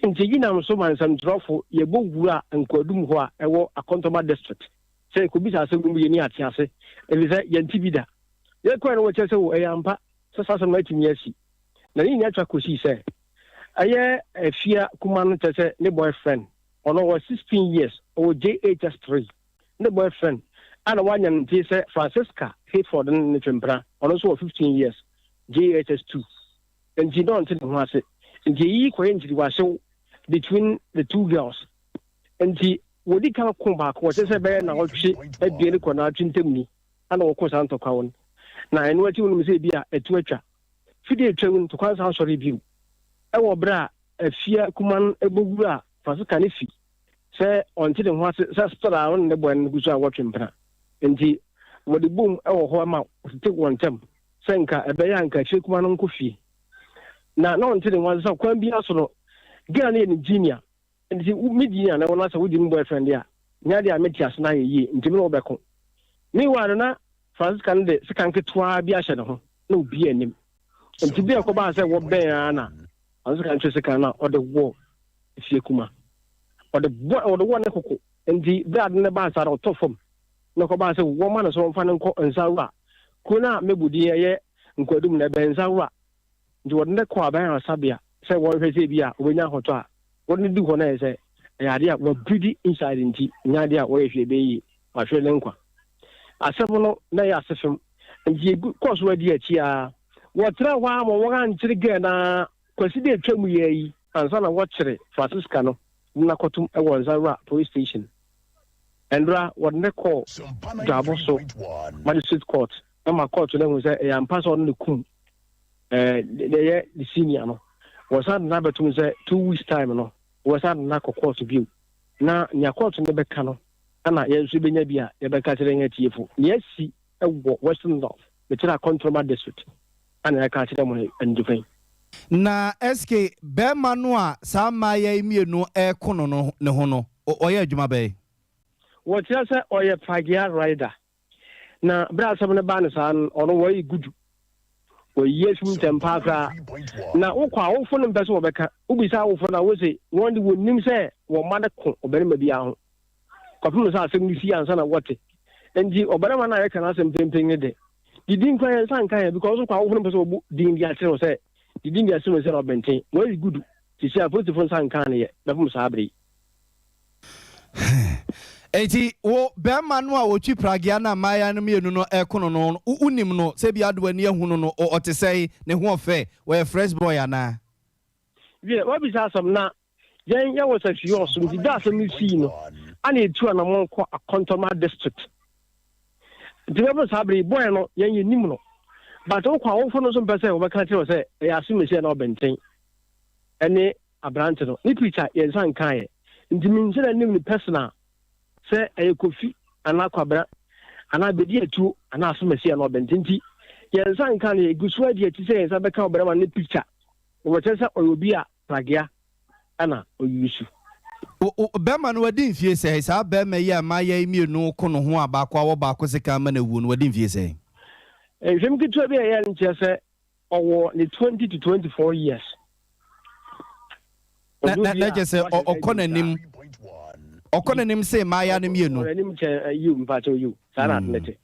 nti yi nam so ma nsɛmtwerɛfo yɛbɔ wura Nkwadum hɔ a ɛwɔ Akɔntɔma district sɛ yɛkɔbisa asɛm no mu yɛni ate ase ɛfiri sɛ yɛnte bi da. Yɛkɔɛ no wɔkyerɛ sɛ o ɛyɛ ampa sɛ saa asɛm no atumi asi. Na ne nyinaa twa kɔsii sɛ ɛyɛ Afia kuma no kyerɛ sɛ ne boyfriend ɔno wɔ 16 years ɔwɔ JHS 3 ne boyfriend a na wanya no nti sɛ Francisca Hayford ne ne twempena ɔno nso wɔ 15 years JHS 2 nti na ɔnte ne ho ase nti eyi kɔyɛ nkyiriwahyew between the two girls nti wɔdi kan ko baako wɔkyerɛ sɛ bɛyɛ naawɔtwe abien kɔ naawɔtwe ntam ni ana wɔko saa ntɔkwaw no na ɛno akyi wonim sɛ ebi a ɛto atwa fide atwa mu ntɔkwa nsa asɔre bio ɛwɔ bere a Afia kuma no bɔ wura Francisca ne fi sɛ ɔnte ne ho ase sɛ still a ɔne ne bɔe no gu so a wɔtwe mpena nti wɔde bom wɔ hɔ ma wɔtete wɔn ntam sɛ nka ɛbɛyɛ a nka akyire kuma no nkɔ fie na na ɔnte ne ho ase sɛ kwan biara so no girl no yɛ ne junior nti me junior na wɔn asɛ wodi me boyfriend a nya deɛ a mete ase na ayɛ yie nti me na wɔbɛko. Meanwhile no na Francisca no de sekan ketewa bi ahyɛ ne ho na obi anim nti bi a ɛkɔbaa sɛ wɔbɛn ara na Francisca no twe sekan no a ɔde wɔ efie kuma ɔde bɔ ɔde wɔ ne koko nti bere ade no baa saa na ɔtɔ fam na ɛkɔbaa sɛ wɔma no so wɔmfa no nkɔ Nsawura kuro no a mɛbɔ din ɛyɛ Nkwadum na ɛbɛn Nsawura Nti wɔde no kɔɔ aban ayaresabea sɛ wɔnhwɛ sɛ ebia obenya ahotɔ a. Wɔde no duu hɔ no ayɛ sɛ ɛyɛ ade a wabiridi inside nti ɛnyɛ ade a wɔyɛ hwee ɛbɛyɛ yie. Wahwere ne nkwa. Asɛm no na ɛyɛ asefem nti yɛgu kɔɔ so adi akyi ara. Wɔtenaa hɔ ara ma wɔankyere girl no ara Kwasida a atwam yi ara yi ansa na wɔkyere Francisca no de no akɔtom wɔ Nzawura Police Station. Ɛndora wɔde no kɔɔ Dwabo so Magistrate Court ma kɔɔto no ahu sɛ ɛyɛ ampa sɛ ɔno na kum ɛɛ deɛ ɛyɛ ne senior no. Wɔsan de no abɛtom sɛ 2 weeks time no wɔsan de no akɔ kɔɔto bio na nea kɔɔto no bɛka no ɛna yɛn nso yɛbɛnya bi a yɛbɛka kyerɛ yɛn atiefo. Nea asi wɔ Western North, mekyerɛ Akɔntroma District ɛna yɛka akyerɛ mo anidifo yi. Na SK, barima no a saa mmayewa yi mmienu reko no no ne ho no, ɔyɛ adwuma bɛn? Wɔkyerɛ sɛ ɔyɛ Pragya rider. Na berɛ a asɛm no baa no saa no, ɔno wɔyɛ gudu. Wɔyi afi mu ntɛm paa koraa. Na wokɔ a, awofo no mpɛ sɛ wɔbɛka. Wobisa awofo no a, wose wɔn de wɔnnim sɛ wɔn mma no ko ɔbarima biara ho. Kɔpem sɛ asɛm no si ansa na wɔte. Enti ɔbarima no a yɛka n'asɛm mprempren no de, ne din koraa yɛn nsa nka yɛn because wokɔ a, awofo no mpɛ sɛ wɔbɔ din de akyerɛ wo sɛ ne din de asɛm sɛ ɔbɛnten. Wɔayi gudu. Sisi a apolisifo nsa nkaa no yɛ bɛpem saa bere yi. Enti wo barima no a ɔtwi pragea no a mmaayewa no mmienu no reko no no, wonim no? Sɛ ebia wode w'ani ahu no no, ɔte sɛn? Ne ho ɔfɛ? Ɔyɛ fresh boy anaa? Wiɛ, woabisa asɛm, na yɛn yɛwɔ safie ɔsom nti bere a asɛm no sii no, ana yɛtu anamɔn kɔ Akɔntɔma district. Nti bɛboro saa bere yi, boy no, yɛn yɛnim no. But wokɔ a, awofo no nso mpɛ sɛ wɔbɛka akyerɛ wo sɛ ɛyɛ asɛm a ɛsi anaa ɔbɛnten ne aberante no ne picture yɛn nsa nkaeɛ nti menhyɛ da nim no personal sɛ ɛyɛ Kofi anaa Kwabena anaa Bedi Atuo anaa Asomasi anaa Ɔbɛnte nti yɛn nsa nka no yɛgu so adi akyi sɛ yɛn nsa bɛka ɔbarima no ne picture na wɔkyerɛ sɛ ɔyɛ obi a pragea ɛna ɔyusu. Bɛrima no wadi mfie sɛn? Saa bɛrima yi a mmayewa yi mmienu ko ne ho a baako awɔ baako sekan ama no awu no wadi mfie sɛn? Nhwɛmu ketewa bi a ɛyɛ no nkyerɛ sɛ Ɔwɔ ne 20 to 24 years. Na na na kyɛ sɛ ɔkɔ n'anim ɔkɔ n'anim sɛ mmaaya no mmienu. Ɔkɔ n'anim kyɛn eh, yiw mpakyɛw yiw saa na ade no te.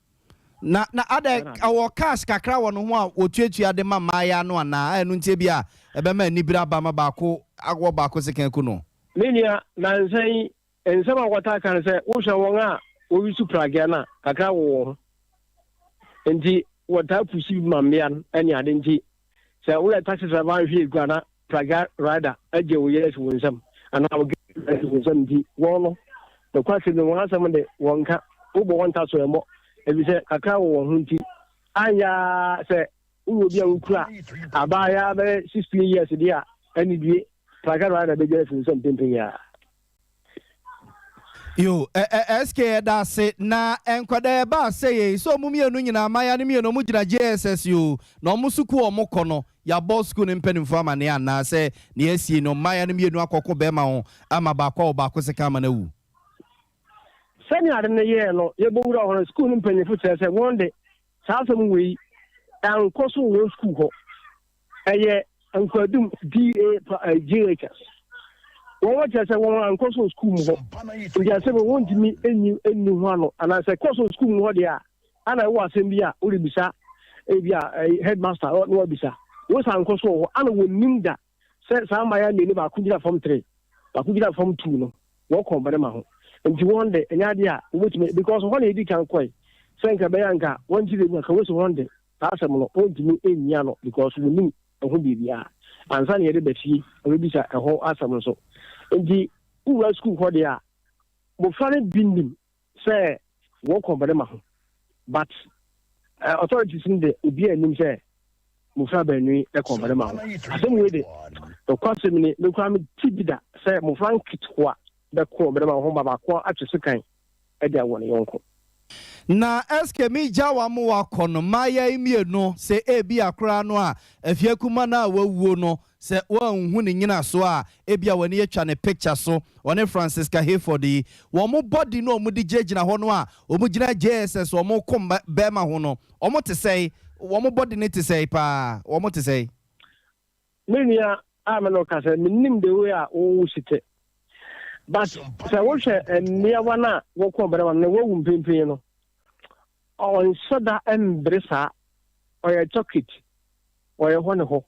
Na na adɛ ɔwɔ cash kakra wɔ ne ho a wɔtuatua de ma mmaaya no anaa ɛno nti bi a ɛbɛma anibere aba ma baako awɔ baako sekan aku no. Me nua, nansa yi Nsɛm a wɔtaa ka ne sɛ, wohwɛ wɔn a wɔresu pragea no a, kakra wɔ wɔn ho. Enti wɔtaa pusi bi ma mmea no ne ade nti, sɛ woyɛ taxi driver anhwɛ egu a na Praga rider agye wo yere afi wo nsam anaa wo girlfriend afi wo nsam nti wɔn no, nokwasɛm ni, wɔn asɛm de, wɔnka. Wobɔ wɔn nta so ɛmmɔ, efisɛ kakra wɔ wɔn ho nti. Anyɛ ara sɛ wowɔ obi a wokura abaayewa bɛyɛ 16 years deɛ a, ɛne due, Praga rider bɛgye afi wo nsam penpen yi ara. Yo, ɛ ɛ SK yɛda ase. Na nkwadaa ɛbaa sɛ yei, sɛ ɔmo mmienu nyinaa, mmaayewa no mmienu, ɔmo gyina JSS o, na ɔmo sukuu a ɔmo kɔ no, yɛabɔ sukuu no mpanimfoɔ amaneɛ anaa sɛ nea asie no, mmaayewa no mmienu akɔko bɛɛma ho ama baako a ɔbaako sekan ama no awu. Sɛnea ade no yɛɛ no, yɛbɔ wuraa hɔ no, sukuu no mpanyimfo kyerɛ sɛ wɔn de, saa asɛm wei ankɔ so wɔ wɔn sukuu hɔ. Ɛyɛ Nkwadum DA JHS. Wɔn kyerɛ sɛ wɔn ankɔ so sukuu mu hɔ. Nti asɛm wei wɔntumi nyi nni ho ano anaasɛ kɔ so sukuu mu hɔ deɛ a, ana ɛwɔ asɛm bi a worebisa ebi a headmaster na wabisa. Wɔn san nkɔ so wɔ hɔ ana wɔnnim da sɛ saa mmayewa mmienu baako gyina fam three baako gyina fam two no wɔkɔ barima ho. Nti wɔn de ɛnyɛ adeɛ a wɔbɛtumi because hɔ na yɛdi kan kɔe sɛ nka ɛbɛyɛ anka wɔn kyerɛ mu anka wɔsi wɔn de Saa asɛm no wɔntumi nyi ano because wɔnnim ɛho biribiara. Ansa na yɛde ba fie abɛbisa ɛhɔ asɛm nso. Nti wowura sukuu hɔ deɛ a, mmɔfra no bi nim sɛ wɔkɔ barima ho but authorities no de obiara nnim sɛ mmɔfra baanu yi kɔ barima ho. Asɛm wei de, nokwasɛm ni, me koraa mente bi da sɛ mmɔfra nketewa bɛko ɔbarima ho ma baako atwe sekan de awɔ ne yɔnko. Na SK me gya wa mo wa kɔ no mmayewa yi mmienu sɛ ebia koraa no a Afia Kuma no a wawuo no sɛ woanhu ne nyinasoɔ a ebia w'ani atwa ne picture so ɔne Francisca Hayford yi wɔn body no a wɔde gyinagyina hɔ no a wɔn gyina JSS wɔn ko bɛɛma ho no wɔn te sɛe wɔn body no te sɛe paa wɔn te sɛe. Me nua a me ne wo kasa yi, mennim the way a wo si te. But sɛ wohwɛ mmeawa no a wɔko ɔbarima no na wawu mprempren no, ɔnhyɛ da mbere saa. Ɔyɛ chocolate, ɔyɛ hɔ ne hɔ.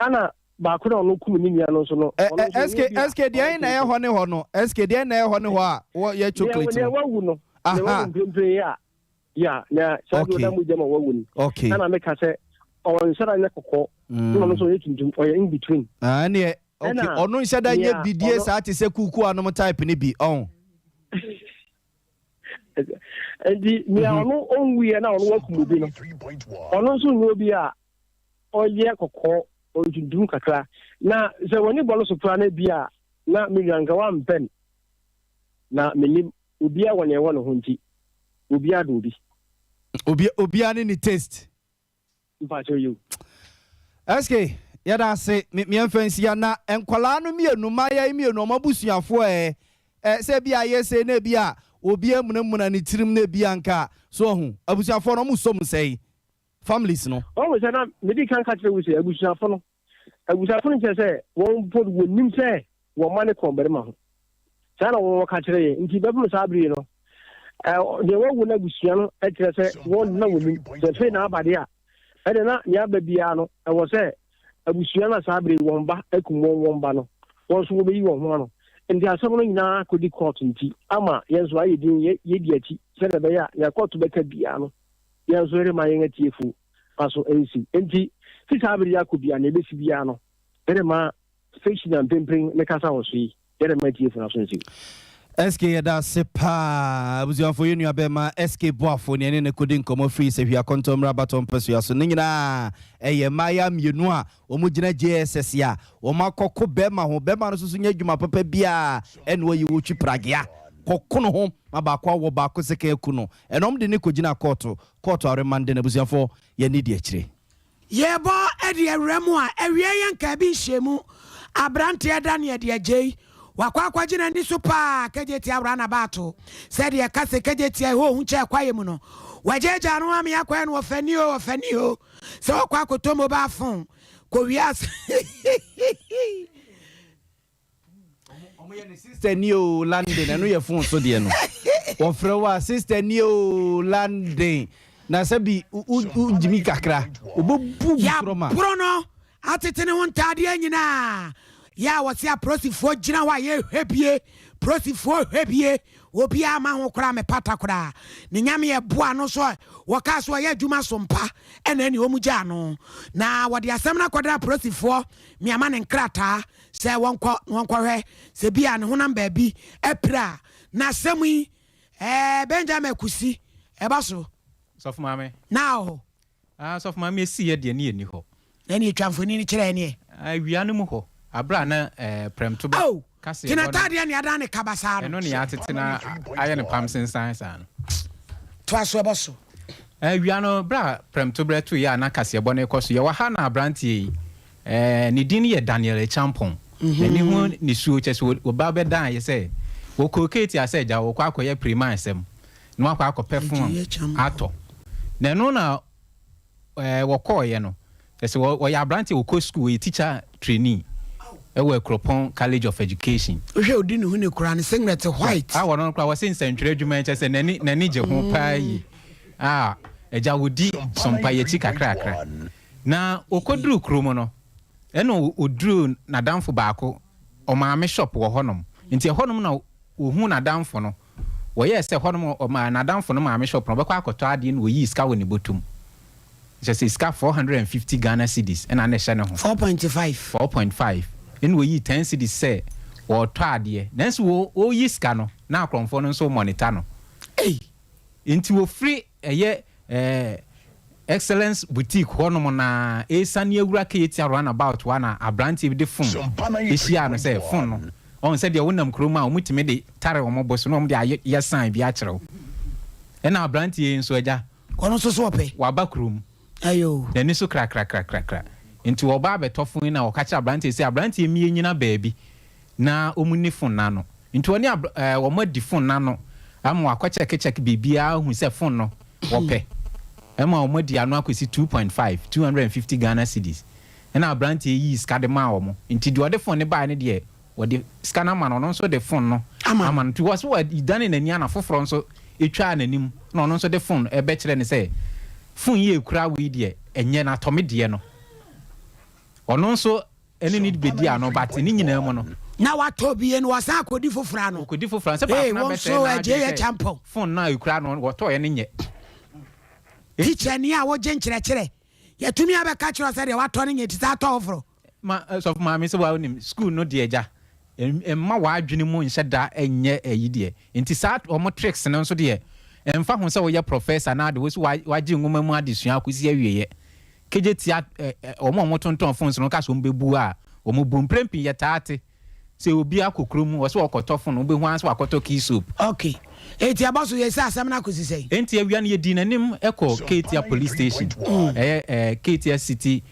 Ɛna baako na ɔno kum ne nua no nso no, ɔno nso SK, SK, deɛn na ɛyɛ hɔ ne hɔ no? SK, deɛn na ɛyɛ hɔ ne hɔ a wɔyɛ chocolate no? Nea wawu no, nea wawu mprempren yi a Ya, na saa deɛ ɔda mogya ma wawu no. Okay. Ɛna meka sɛ ɔnhyɛ da nyɛ kɔkɔɔ. Mm. Ɛna ɔno nso ɔyɛ tuntum, ɔyɛ in between. Ah, ɛneɛ, okay, ɔno nhyɛ da nyɛ bidie saa te sɛ kuku anom type no bi, ɔn. Nti nea mhm. ɔno ɔnwuiɛ na ɔno wakum obi no, ɔno nso nyɛ obi a ɔyɛ kɔkɔɔ, ɔyɛ tuntum kakra. Na sɛ w'ani bɔ no so koraa no bi a na me nua nka wampɛn na menim. Obiara wɔ nea ɛwɔ ne ho nti obiara dɔ obi. Obi obiara ne ne taste. Mpakyɛw yiw. SK, yɛda ase. Me meɛmfa nsia na nkwadaa no mmienu, mmaayewa yi mmienu, wɔn abusuafoɔ ɛ, ɛ, sɛ ebi a ayɛ sei na ebi a obi amunamuna ne tirim na ebi anka, so wahu, abusuafoɔ no wɔn sɔ mu sɛn? Families no. Wahu sɛ na medi kan ka kyerɛ wo sɛ abusuafo no, abusuafo no kyerɛ sɛ wɔn mpo wɔnim sɛ wɔn mma no kɔn barima ho. Saa na wɔn ka kyerɛ yɛn. Nti bɛpem saa bere yi no, deɛ wɔawu no abusua no kyerɛ sɛ wɔn na wɔnim. Sɛ afei na aba deɛ a, ɛde na nea aba biara no, ɛwɔ sɛ abusua no a saa bere yi wɔn ba akum wɔn wɔn ba no, wɔn nso wɔbɛyi wɔn ho ano. Nti asɛm no nyinaa kɔdi kɔɔto nti ama yɛn nso ayɛ din, yɛdi akyi sɛdeɛ ɛbɛyɛ a nea kɔɔto bɛka biara no, yɛn nso yɛremma yɛn atiefo aso nsiw. Enti, fi saa bere yi akɔ biara, nea ebesi biara no, yɛremma station a mprempren mekasa wɔ so yi, yɛremma atiefo no aso nsiw. SK yɛda ase paa. Abusuafo yɛn nua bɛɛma SK Boafo ne yɛne no kɔdi nkɔmmɔ firi Sahwi Akɔntɔ Mmra Abatɔ mpasua so. Ne nyinaa ɛyɛ mmaayaa mmienu a wɔn gyina JSS a wɔn akɔko bɛɛma ho. Bɛɛma no nso so nyɛ adwuma papa biara ɛna ɔyɛ ɔtwi pragea kɔko no ho ma baako awɔ baako sekan aku no. Ɛna wɔn de no kɔgyinaa kɔɔto. Kɔɔto aremande no abusuafoɔ yɛn ani di akyire. Yɛbɔ de awura mu a, awiei yɛ nkaa bi nhyiamu. Abranteɛ Daniel de agyei. Wakɔ akɔgye n'ani so paa Kejetia awura n'abaato. Sɛdeɛ ɛka sɛ Kejetia ɛhɔ ohu kyɛɛ kwaeɛ mu no, wagyaagyaa no ame akɔyɛ no ɔfani o, ɔfani o. Sɛ ɔkɔ akɔtɔ mobile phone kɔ wiase. Ɔmo yɛ no sister nie oo London ɛno yɛ phone so deɛ no wɔfrɛ wo a sister nie oo London na sɛ bi wo gyimi kakra obebu bu sorɔ ma. Yɛaboro no atete ne ho ntaadeɛ nyinaa. Yɛ a wɔse aprosifoɔ gyina hɔ a yɛhwɛ bie, prosifoɔ hwɛ bie, obiara ma ho koraa mepata koraa. Ne nyame ɛboa no so wɔkaa so ɔyɛ adwuma so mpa ɛna ɛne wɔn gyaa no. Na wɔde asɛm no akɔdana aprosifoɔ meama ne nkrataa sɛ wɔnkɔ na wɔnkɔhwɛ sɛ bi a ne honam baabi apira a. Na asɛm yi ɛɛ Benjamin Kusi ɛba so. Sɔfo maame. Na ɔhɔ. Ah, sɔfo maame esi yɛ deɛ ne yɛ ni hɔ. Na ɛne etwa mfoni no kyerɛ ɛneɛ. Awia no mu hɔ, abere a na eh, prɛmto bɛ Oh, kaseɛ te bɔ no. n'ataadeɛ ne adan ne kaba saa no. Ɛno ne yɛatete na ayɛ no pam sensan saa no. Toa so ɛbɔ so. Awia no, berɛ a prɛmto berɛ toeɛ a na kaseɛbɔ no rekɔ so, yɛwɔ ha na aberanteɛ yi, eh, ne din yɛ Daniel Acheampong. N'ani ho nisuo, kyerɛ sɛ ɔba bɛdaeɛ sɛ wɔkɔɔ Keeti a sɛ agya wɔkɔ akɔyɛ prima asɛm. na wakɔ akɔpɛ fon atɔ. Na ɛno na ɛɛ wɔkɔɔeɛ no, ɛsɛ wɔyɛ aberanteɛ wɔkɔ sukuu, wɔyɛ teacher trainee ɛwɔ Akuropɔn College of Education. Wohwɛ odi ne ho ni koraa ne singlet white. A wɔn koraa wɔse nsɛntwerɛ adwuma kyɛ sɛ n'ani n'ani gye ho paa yie. A agya wɔdi sompa yɛkyi kakrakra. Na wɔkɔduru kurom no, ɛna ɔduru n'adamfo baako, ɔmaame shop wɔ hɔnom. Nti ɛhɔnom na wɔhuu n'adamfo no. Wɔyɛɛ sɛ hɔnom ɔmaa n'adamfo no maame shop no ɔbɛkɔ akɔtɔ adeɛ na ɔyii sika wɔ ne bɔtɔ mu. Kyerɛ sɛ sika 450 Ghana cedis na na ɛhyɛ ne ho. 4.5. 4.5 ɛna ɔyii 10 cedis sɛ ɔretɔ adeɛ. Nanso ɔreyi sika no na akorɔmfoɔ no nso remɔnita no. Ei! Enti wɔfiri ɛyɛ eh, Excellence Boutique hɔnom na ɛresiane awura Kejetia Runabout hɔ a na aberanteɛ bi de fon hyiaa no sɛ fon no, ɔhu sɛdeɛ wonam kurom a wɔtumi de tare wɔn bo so na wɔde ayɛ sign bi akyerɛ wo. Ɛna aberanteɛ yi nso agya, Ɔno nso so ɔpɛ. waba kurom, Ayoo. n'ani so krakrakrakrakra. Nti ɔba abɛtɔ fon yi na ɔka kyerɛ aberanteɛ sɛ aberanteɛ mmie nyina baabi na wɔnni fon no ano. Nti ɔne ab ɛɛ wɔn adi fon no ano ama wakɔ kyɛke kyɛke biribiara ahu sɛ fon no wɔpɛ. Ɛma wɔn adi ano akɔsi 2.5, 250 Ghana cedis. Ɛna abranteɛ yi yii sika de maa wɔn. Nti deɛ ɔde fon no baeɛ no deɛ wɔde sika no ama no, ɔno nso de fon no ama no. Nti wɔ so wɔdane n'ani ana foforɔ nso twaa n'anim na ɔno nso de fon bɛkyerɛ no sɛ fon yi a ɛkura wo yi deɛ ɛnyɛ na tɔ me deɛ no. Ɔno nso ɛne no bedi ano but ne nyinaa mu no. Na watɔ bie no wasan akɔdi foforɔ ano. Ɔkɔdi foforɔ ano sɛ baako no abɛsɛe n'adwene sɛ phone no a ɛkura no wɔtɔeɛ no nyɛ. Teacher ni a wogye nkyerɛkyerɛ yɛtumi abɛka kyerɛ wo sɛ deɛ watɔ no nyɛ nti san tɔ foforɔ. Ma sɔfo maame sɛ wa wonim school no deɛ agya mma w'adwene mu nhyɛ da nyɛ ayi deɛ nti saa wɔn tricks no nso deɛ ɛmfa ho sɛ woyɛ professor na ade wo so wagye nwoma mu adesua akɔsi awieɛ Kegye tia wɔn a wɔtontɔn phones no ka sɛ wɔbɛbu a, wɔbu. Mprɛn pii yɛtaa te sɛ obi akɔ kurom, ɔsɛ ɔkɔtɔ phone, wobɛhu ara sɛ wakɔtɔ key soap. Ok, enti ɛbɔ so yɛ sɛ asɛm no akɔsi sɛn? Enti awia no yɛdii n'anim kɔɔ Ketia Police Station, ɛyɛ Ketia City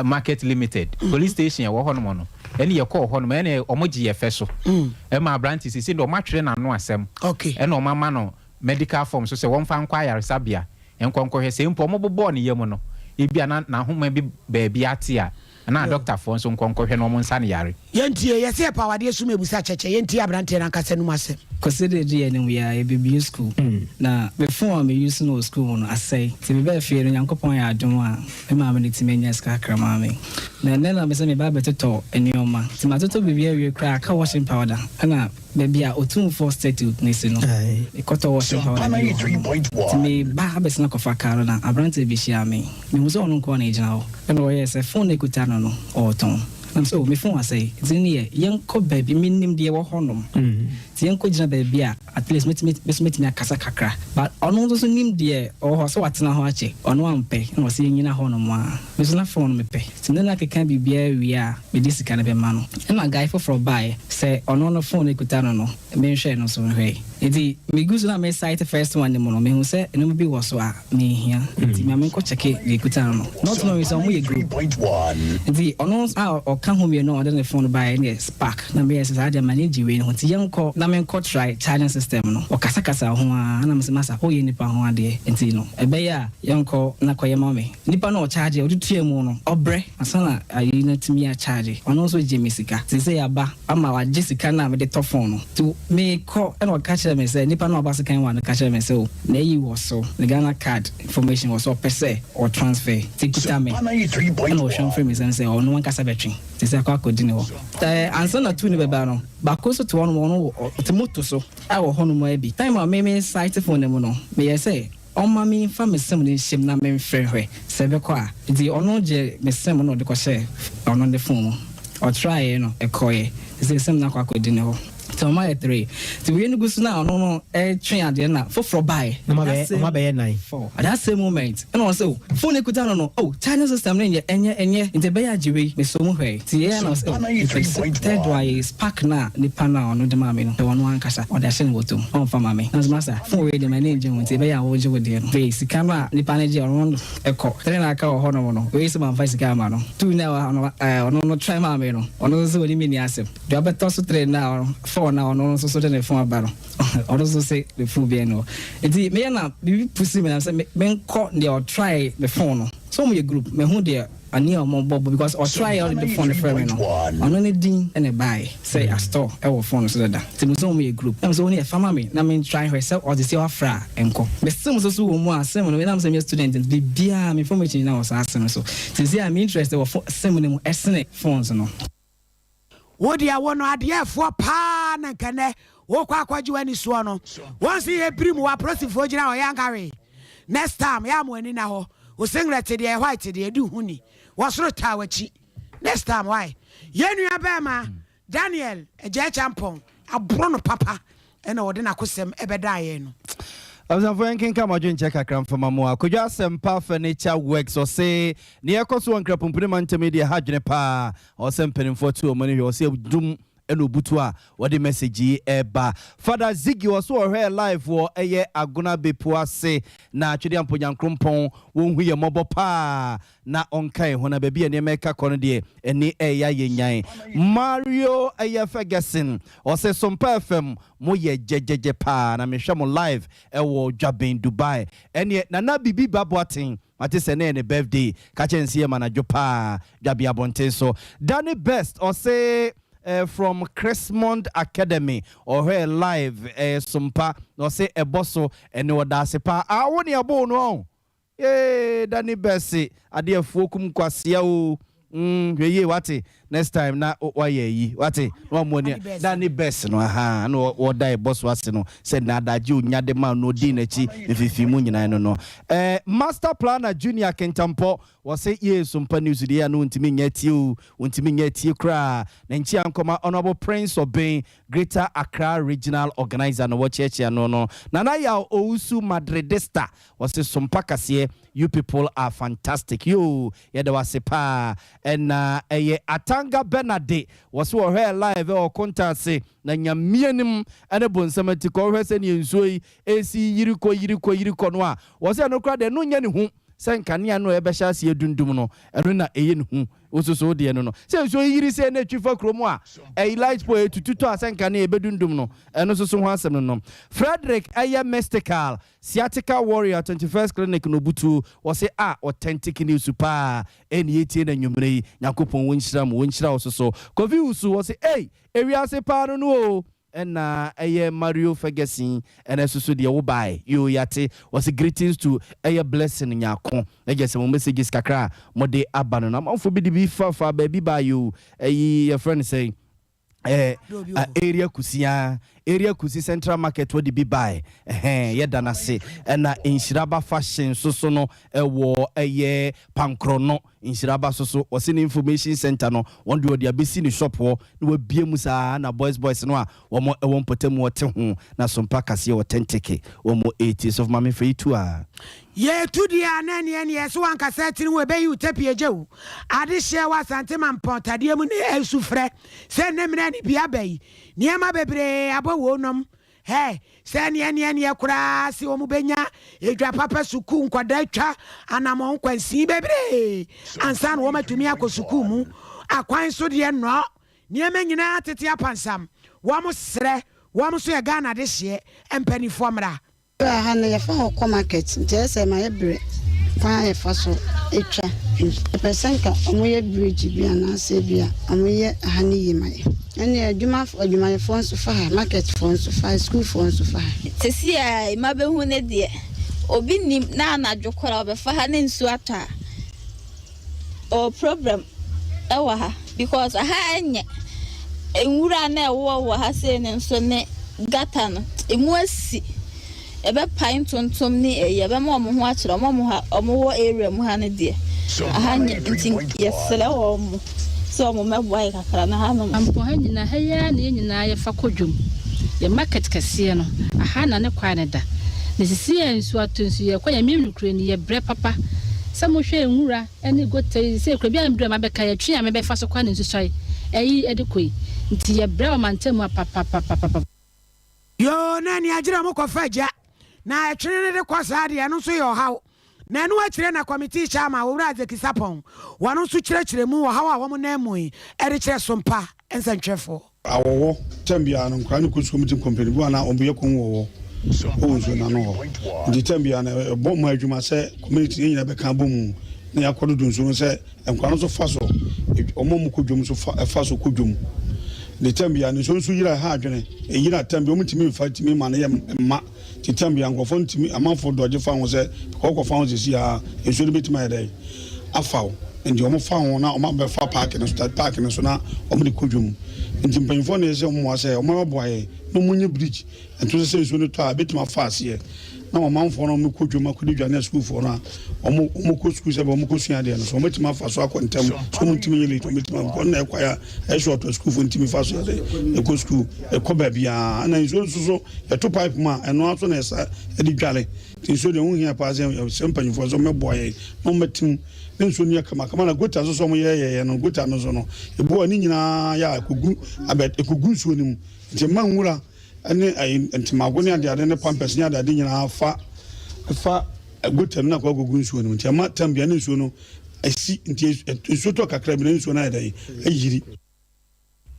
Market Limited Police Station a ɛwɔ hɔnom no, ɛne yɛkɔɔ hɔnom, ɛne wɔgye yɛ fɛ so ma aberante seesei deɛ wɔatwerɛ n'ano asɛm, ɛna wɔama no medical form so sɛ wɔmfa nkɔ ayaresabea nkɔ nkɔhwɛ sɛ mpo wɔbobɔɔ ne yam no, ebia na n'ahoma bi baabi ate a, na adɔktafoɔ nso nkɔ nkɔhwɛ na wɔnsa no yare. Yɛntie, yɛse yɛpɛ awadeɛ sum abusa kyɛkyɛ, yɛntie abranteɛ no ankasa num asɛm. Kwasi de gye yɛn anim yi ara yɛbɛbue sukuu na me phone a me use no wɔ sukuu mu no asɛe nti mebaa fie no Nyankopɔn ayɛ adom a me maame no tumi anya sika kakra maa me na ɛnnɛ na mesɛ meba abɛtotɔ nnoɔma nti matotɔ biribi awie koraa aka washing powder ɛna Baabi a Otumfoɔ statue no si no, mekɔtɔ washing powder bi wɔ hɔnom. Nti mereba abɛsen akɔfa kar no na aberanteɛ bi hyiaa me. Mehuu sɛ ɔno nko ara na ɛgyina hɔ. Ɛnna ɔyɛɛ sɛ phone no a ɛkuta no no, ɔretɔn. Na mese, Oh, me phone asɛe. Nti ne deɛ, yɛnkɔ baabi, menim deɛ ɛwɔ hɔnom. Nti yɛnkɔgyina baabi a at least mɛtumi, me nso mɛtumi akasa kakra. But ɔno nso so nim deɛ ɔwɔ hɔ, sɛ watena hɔ akyɛ. Ɔno ampɛ, ɛnna ɔse yɛnnyina hɔnom ara. Me nso na phone no mepɛ. Nti me ne no akeka biribiara wie a, mede sika no bɛma no. Ɛnna guy foforɔ baeɛ sɛ ɔno no phone no ɛkuta no no, menhwɛɛ no nso nhwɛe. Nti megu so na me cite first one no mu no, mehu sɛ nneɛma bi wɔ so a menhia. Nti ma menkɔ kyɛke deɛ ɛkuta no no. Not knowing sɛ wɔyɛ group. Nti ɔno a ɔka ho mmienu a ɔde ne phone baeɛ no yɛ Spark. Na meyɛɛ sɛ saa deɛ m'ani gye wei no ho nti yɛnkɔ na menkɔ try charging system no. Ɔkasakasa ho ara na mese masa woyɛ nnipa ho adeɛ nti no ɛbɛyɛ a yɛnkɔ na kɔyɛ ma me. Nipa no ɔcharge ɔde tua mu no ɔbrɛ ansa na ayi no atumi acharge ɔno nso gye me sika seisei aba ama wagye sika no a mede tɔ phone no nti mekɔ ɛna ɔka kyerɛ. kyerɛɛ me sɛ nipa no a ɔba second one no ka kyerɛɛ me sɛ oh n'ayi wɔ so, ne Ghana card information wɔ so ɔpɛ sɛ ɔ transfer nti kuta me ɛna ɔhwam firi me nsam sɛ ɔno ankasa bɛtwe nti sɛ akɔ akɔdi ne hɔ. Ɛɛ ansa na two no bɛba no baako nso te hɔnom ɔno ɔte moto so ɛwɔ hɔnom ara bi. Time a me me site phone no mu no meyɛɛ sɛ Ɔmma me nfa me sem no nhyɛ mu na me nfrɛ nhwɛ sɛ ɛbɛkɔ a. Nti ɔno gyee me sem no na ɔde kɔhyɛɛ ɔno ne phone mu. Ɔtraeɛ no ɛkɔeɛ. Sesei sem no akɔ akɔdi ne hɔ. Nti ɔma yɛ tree. Nti wei no gu so na ɔno no retwe adeɛ no na foforɔ baeɛ. Na At that same ɔmo abɛyɛ nan. At that same moment ɛna ɔse oh phone no ekuta no no oh charging system no nyɛ ɛnyɛ ɛnyɛ nti ɛbɛyɛ agye wei. Mesɔɔ mu hwɛe. Nti yɛɛ na ɔse oh mepɛ third one yi spark no a nipa no a ɔno de maa me no pɛ ɔno ankasa ɔde ahyɛ ne bɔtɔ mu ɔmfa ma me. Na mese masa Phone wei deɛ m'ani ngye ho nti ɛbɛyɛ a wogye wo deɛ no. Afei sika no a nipa no gye ɔno no kɔ. Three na aka wɔ hɔ nom no wei nso mamfa sika amma no. Two no a ɛwɔ ha no ɛɛ ɔno no try maa me no ɔno nso ɔne me nni asɛm. Deɛ ɔbɛtɔ so three no a four no a ɔno nso so de ne phone aba no ɔno nso se ne phone biara nni hɔ. Nti meyɛ na biribi pusi me na sɛ menkɔ deɛ ɔtry me phone no. So wɔn yɛ group mehu deɛ ɔne ɔmo bɔ bɔ because ɔtry ɔde de phone frɛ me no ɔno ne din ɛna ɛbaeɛ sɛ yɛastore ɛwɔ phone no so dada nti mehu sɛ ɔmo yɛ group na mesɛ wo deɛ fa ma me na me try nhwɛ sɛ ɔde sɛ wafrɛ a ɛnkɔ me sim nso so wɔ mu a sim no ɛnam sɛ meyɛ student nti biribiara me information nyinaa wɔ saa sim no so nti seesei a me interest wɔ sim no mu ɛsene phones no. Wo deɛ wo no adeɛfoɔ paa na nka nɛ wokɔ akɔgye w'ani soɔ no wɔn se yɛ biri mu wɔ apolisifoɔ gyina hɔ yɛanka hwee next time yɛ a mo ani na hɔ wo singlet deɛ white deɛ di ho ni wɔ soro taa w'akyi next time why yɛn nua bɛɛma Daniel Agya Acheampong aboro no papa ɛna ɔde n'akosɛm ɛbɛdaa yɛn no. Abusuafo yɛnkenka mo adwenkyerɛ kakra mfa ma mo a. Kwadwo Asɛmpa Furniture Works ɔse nea ɛkɔ so wɔ Nkrapumpuni mantam yi deɛ ɛha adwene paa. Ɔwɔ sɛ mpanimfoɔ te wɔn ani hwɛ. Ɔse adum ɛna obutu a wɔde message yi ɛba. Father Ziggy ɔse ɔhwɛɛ live wɔ ɛyɛ Agona Bepu ase na Twedeampo Nyankrompɔn wɔnhu yɛn mmɔbɔ paa na ɔnka yɛn ho na baabi a nneɛma ɛka kɔ no deɛ ani ɛyɛ ayɛ nyan. Mario ɛyɛ Ferguson ɔse Sompa FM mo yɛ gyɛgyɛgyɛ paa na mehwɛ mo live ɛwɔ Dwaben Dubai ɛneɛ Nana Bibi Ba Boateng mate sɛ ɛnɛ yɛ ne birthday ka kyerɛ no sɛ yɛma no adwo paa Dwaben abɔnten so. Danny Best ɔse eh, from Chrismond Academy ɔhwɛɛ live ɛyɛ Sompa na ɔse ɛbɔ so ɛne ɔda ase paa ah wo ne ɛboo no ɔn Eeii Danny bɛse adeɛ afuo kum kwasea oo mm hwɛ yie wate next time na wayɛ ayi wate na wamu ani Danny bɛse no ahaa na wɔda ɛbɔ so ase no sɛ na adagye onya de ma no odii n'akyi mfifii mu nyinaa no no eh Master Planner Junior Kentampɔ wɔse yee Sompa news deɛ ano ntumi nyɛ atie oo wontumi nyɛ atie koraa na nkyia nkɔma Honourable Prince Obeng Greater Accra Regional Organiser no wɔkyeakyea no no Nana Yaw Owusu Madridista Ɔse sompa kaseɛ you people are fantastic yoo yɛda wo ase paa ɛna ɛyɛ Atanga Bernade wɔse wɔhwɛɛ live ɛwɔ konta ase na Nyame anim ɛne bonsam ati kɔ wohwɛ sɛdeɛ nsuo yi ɛsi yiri kɔ yiri kɔ yiri kɔ no a wɔse ɛno koraa deɛ ɛno nyɛ ne hu sɛ nkanea no a ɛbɛhyɛ aseɛ adundum no ɛno na ɛyɛ ne hu wososo wo deɛ no no sɛ nsuo yi yiri sɛ na ɛtwi fa kurom a ɛyi light pole ɛtutu tɔ a sɛ nkanea ɛbɛdundum no ɛno nso so ho asɛm no no Frederick ɛyɛ mystical Sciatica Warrior 21st Clinic no butuo wɔse ah authentic news paa ɛne yɛtie no anwummerɛ yi Nyankopɔn wɔnhyira mo wɔnhyira wo soso Kofi Wusu wɔse ei ewiase paa no no oo ɛna ɛyɛ Mario Ferguson ɛna ɛsoso deɛ wo bae yoo yate wɔse greetings to ɛyɛ Blessing Nyarko na gyesɛ mo messages kakra a mode aba no no amanfoɔ bi de bi fa fa baabi baeɛ oo ɛyi yɛfrɛ no sɛn eh, area kusi a area kusi central market wɔ de bi bae ɛhɛn yɛda no ase ɛna nhyiraba fashion nso so no ɛwɔ ɛyɛ pankorɔ no nhyiraba so so wɔse ne information center no wɔn de wɔde abɛsi ne shop hɔ na wabie mu saa na boys boys no a wɔn ɛwɔ mpɔtam wɔte ho na sompa kaseɛ authentic wɔn ɛtie sɔfo maame fɛ yi tu a. Yɛtu deɛ a na ɛneɛ neɛ so wankasa atiri ho ɛbɛyi wo tapi agye wo adehyeɛ wɔ Asante Mampɔn tadeɛ mu ne ɛsu frɛ Sɛ nnɛ mmerɛ ne bi aba yi, nneɛma bebree abɔ won nom. Hɛ, sɛ neɛ neɛ neɛ koraa se wɔn bɛnya edwa papa sukuu nkwadaa atwa anamɔn kwansin bebree ansa na wɔn atumi akɔ sukuu mu. Akwan so deɛ nnɔ, nneɛma nyinaa tete apansam. Wɔn srɛ, wɔn nso yɛ Ghana dehyeɛ, mpaninfoɔ mmra. Bra ha no yɛfa hɔ kɔ market nti ɛyɛ sɛ ma yɛ brɛ. Kwan a yɛfa so twa nsu. Yɛpɛ sɛ nka wɔyɛ bridge bi anaasɛ ebia wɔyɛ ha no yie ma yɛn. Ɛnneɛ adwuma adwumayɛfoɔ nso fa ha, marketfoɔ nso fa ha, sukuufoɔ nso fa ha. Sɛsi a mabehu no deɛ, obi nnim na anadwo koraa ɔbɛfa ha na nsuo atɔ a, ɔwɔ problem wɔ ha because aha nyɛ. Nwura no a ɛwɔ wɔ ha sei no nso ne gutter no, emu asi. Ɛbɛpae ntontom ne ɛyi, ɛbɛma wɔn ho akyerɛ wɔn a wɔn ha wɔwɔ area mu ha no deɛ, aha nyɛ nti yɛsrɛ wɔn sɛ wɔn mmɛboa yɛ kakra na hanom. Ampɔn ha nyinaa, ha yi ara na yɛn nyinaa yɛfa kɔ dwom. Yɛn market kɛseɛ no, aha na ne kwan no da. Na sisi a nsuo atɔ nso yɛkɔ Nyame nokorɛ ni, yɛbrɛ papa. Sɛ mohwɛ nwura ne gota yi, sɛ kuro biara mbrɛ mabɛka yi, ɛtwe a mebɛfa so koraa na nsusuae ɛyi de kɔ yi. Nti yɛbrɛ wɔ mantam ha papapapapa. Yoo na ani agyere ɔmo kɔ fa gya na ɛtwene no de kɔ saa deɛ ɛno nso yɛ ɔhaw na ɛno akyire na committee chairman Owura Isaac Sarpong wɔno nso kyerɛkyerɛ mu ɔhaw a wɔn nan mu yi ɛde kyerɛ Sompa nsɛntwerɛfoɔ. Awɔwɔ, Tɛm biara no nkwadaa no kɔ sukuu wɔn ti kɔmpani bi wɔ hɔ a na wɔn yɛ kɔn wɔwɔ wɔ nsuo no ano hɔ nti tɛm biara no ɛbɔ wɔn adwuma sɛ community no nyinaa bɛka abɔ mu na yɛakɔ dodo nsuo no sɛ Nkwadaa no nso fa so, wɔn a wɔkɔ dwam nso fa fa so kɔ dwam. Ne tɛm bia no nsuo nso yira ɛha adwene. Ɛyira tɛm bia wɔn ntumi nfa ntumi ma no yɛ mma. Ti tɛm bia nkurɔfoɔ ntumi amanfoɔ dɔgye fa ho sɛ kɔkɔ fa ho sisi a nsuo no bɛtumi ayɛ dɛ afa wo. Nti wɔn fa ho na wɔn abɛfa paaki no so paaki no so na wɔn de kɔ dwam. Nti mpanyinfoɔ na ɛsɛ wɔn mmoa sɛ wɔn abɛboa yɛn na wɔn nyɛ bridge Ɛnto so sɛ nsuo no tɔ a, ɛbɛtumi afa aseɛ na ɔmanfoɔ no a wɔkɔ dwam akɔdi dwa ne asukuufoɔ no a wɔkɔ sukuu sɛ wɔkɔsua adeɛ no so wɔbɛtumi afa so akɔ ntɛm so wɔntumi nyɛ late wɔbɛtumi akɔ na ɛkwan a ɛyɛ short a sukuufoɔ ntumi fa so yɛ dɛ ɛkɔ sukuu ɛkɔ baabiara na nsuo nso so yɛto pipe mu a ɛno ara so na ɛsa ɛde dwale nti nsuo deɛ ho hia paa sɛ sɛ mpanyinfoɔ sɛ wɔmɛboa yɛn na wɔmɛtim ne nsuo no yɛ kamakama na gota nso so wɔyɛyɛyɛ no gota no so no ebu a ne nyinaa yɛ a ɛkɔgu abɛ ɛkɔgu nsuo no mu nti mma nwura ne ayi ntamago ne adeade ne pampers ne adeade nyinaa fa fa gutter mu na akɔ akɔgu nsuo no mu nti ɛma tam bia ne nsuo no asi nti nsuo tɔ kakra bi na nsuo no ayɛ dɛn ayiri.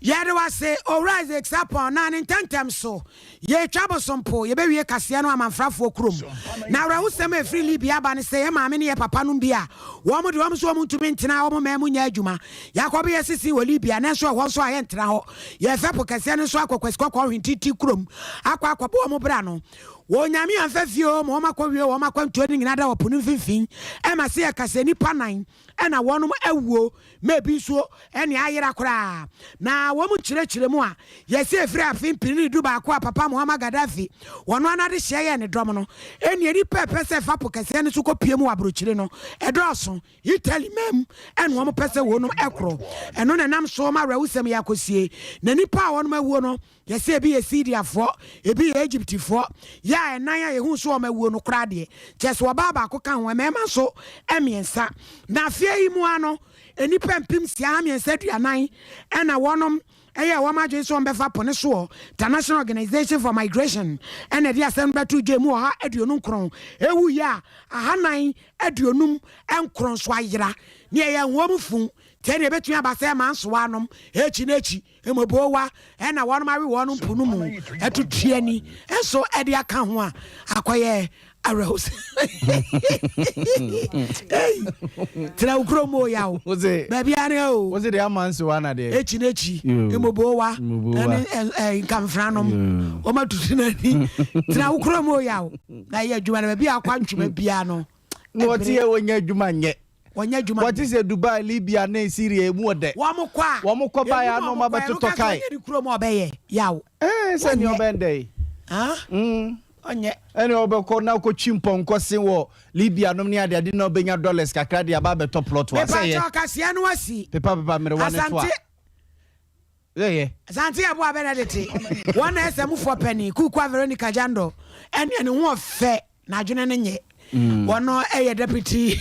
Yɛde wo ase Owura Isaac Sarpong na ne ntɛntɛm so yɛretwa bosompo yɛbɛwie kaseɛ no amanfrafoɔ kurom. Na awerɛhosɛm a ɛfiri Libya aba ne sɛ yɛn maame ne yɛn papa nom bi a wɔn de wɔn nso wɔn ntumi ntena wɔn man mu nyɛ adwuma. Yɛakɔbeyɛ sese wɔ Libya nanso ɛhɔ nso a yɛntena hɔ. Yɛrefɛ po kɛseɛ no so akɔ Kwasi Kɔkɔɔ Hwentiti kurom akɔ akɔbɔ wɔn bra no. Wɔ Onyame amfa fie oo ma wɔn akɔwie wɔn akwantuo no nyinaa da wɔ po no mfimfini. Ɛma se yɛka sɛ nnipa nan na wɔnom awuo ma ebi nso ne ayera koraa. Na wɔn nkyerɛkyerɛmu a yɛse ɛfiri afe mpini ne dubaako a Papa Muammar Gaddafi wɔno ara n'adehyeɛ yɛɛ ne dɔm no, ɛnneɛ nnipa a ɛpɛ sɛ ɛfa po kɛseɛ no so kɔpue mu wɔ abrokyire no ɛdɔɔso. Italy man mu na wɔn pɛ sɛ wɔnom korɔ. Ɛno na ɛnam so ma awerɛhosɛm yi akɔsie. Na nnipa a wɔnom awuo no, yɛsɛ ebi yɛ Syriafoɔ, ebi yɛ Egyptfoɔ, yɛ a ɛnan a yɛhuu so wɔn awuo no koraa deɛ, kyerɛ sɛ ɔbaa baako ka ho, mmarima nso mmiɛnsa. Na afeɛ yi mu ara no, nnipa 6340 na wɔnom ɛyɛɛ wɔn adwene sɛ wɔbɛfa po no soɔ. International Organization for Migration na ɛde asɛm no bɛtoo dwa, emu 129 wuiɛ a 459 nso ayera. Nea ɛyɛ nhoa mu funu te nea ebetumi aba sɛ mansowa nom akyi no akyi mmoboowa na wɔnom awe wɔn mpo no mu atutu ani nso de aka ho a akɔyɛ awerɛhosɛm. Tena wo kurom o yaw. Baabi ara ne o. Wose deɛ ama nsowa na deɛ. Akyi no akyi mmoboowa ne nkamfra nom wɔn atutu n'ani. Tena wo kurom o yaw. Na yɛ adwuma no baabi a akɔ antwema biara no. Na wɔte yɛ wɔnyɛ adwuma nyɛ. Wɔnyɛ adwuma nyɛ. Wɔte sɛ Dubai, Libya ne Syria emu wɔ dɛ. Wɔn kɔ a. Wɔn kɔ baeɛ a na wɔn abɛtotɔ kae. Emu na wɔn kɔ ɛno ka sɛ ɔnyɛ ne kurom a ɔbɛyɛ yaw. Ɛɛ sɛ nea ɔbɛn dɛ yi. Ɔnyɛ. Ɛnna ɔbɛkɔ na ɔkɔtwi mpɔnkɔ se wɔ Libya nom ne adeade na ɔbɛnya dollars kakra de aba abɛtɔ plot a. Sɛ yɛ. Mepakyɛw kaseɛ no asi. Pepa pepa mmerewa no to a. Asante. Sɛ yɛ. Asante Yeboah Benedict, wɔn na ɛsɛ mufoɔ panin, Kuukua Veronica Jandor, ɛneɛ ne ho ɔfɛ. N'adwene no nye. Wɔno yɛ deputy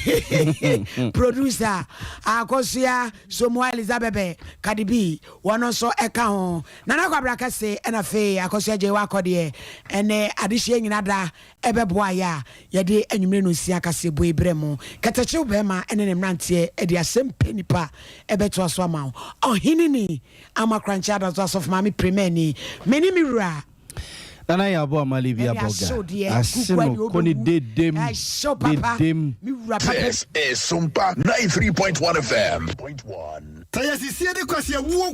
producer Akosua Somoa Elizabebe Cardi B wɔno nso ka ho. Nana Kwabena Kɛse ɛna afei Akosua Gyei Wakɔdeɛ ɛne adehyeɛ nyina da ɛbɛboa yɛ a yɛde anwummere nonsia kaseɛbue yi brɛ mo. Kɛtɛkyew bɛɛma ɛne ne mmeranteɛ de asɛm pɛ nipa ɛbɛtoa so ama wo. Ɔhene ni Ama Korankye Adazo Asɔfo Maame Premani. Me ne me wura. Nana yɛ aboa mali bi Ɛne abɔ ahyew ga. deɛ, Ahye kuku no ɛne kɔ ne wobɛwu. dedem. Ɛhyew papa. Dedem. Me wura papa. This is Sumpa 93.1 FM. Sɛ yɛsisie de kwasi awuo.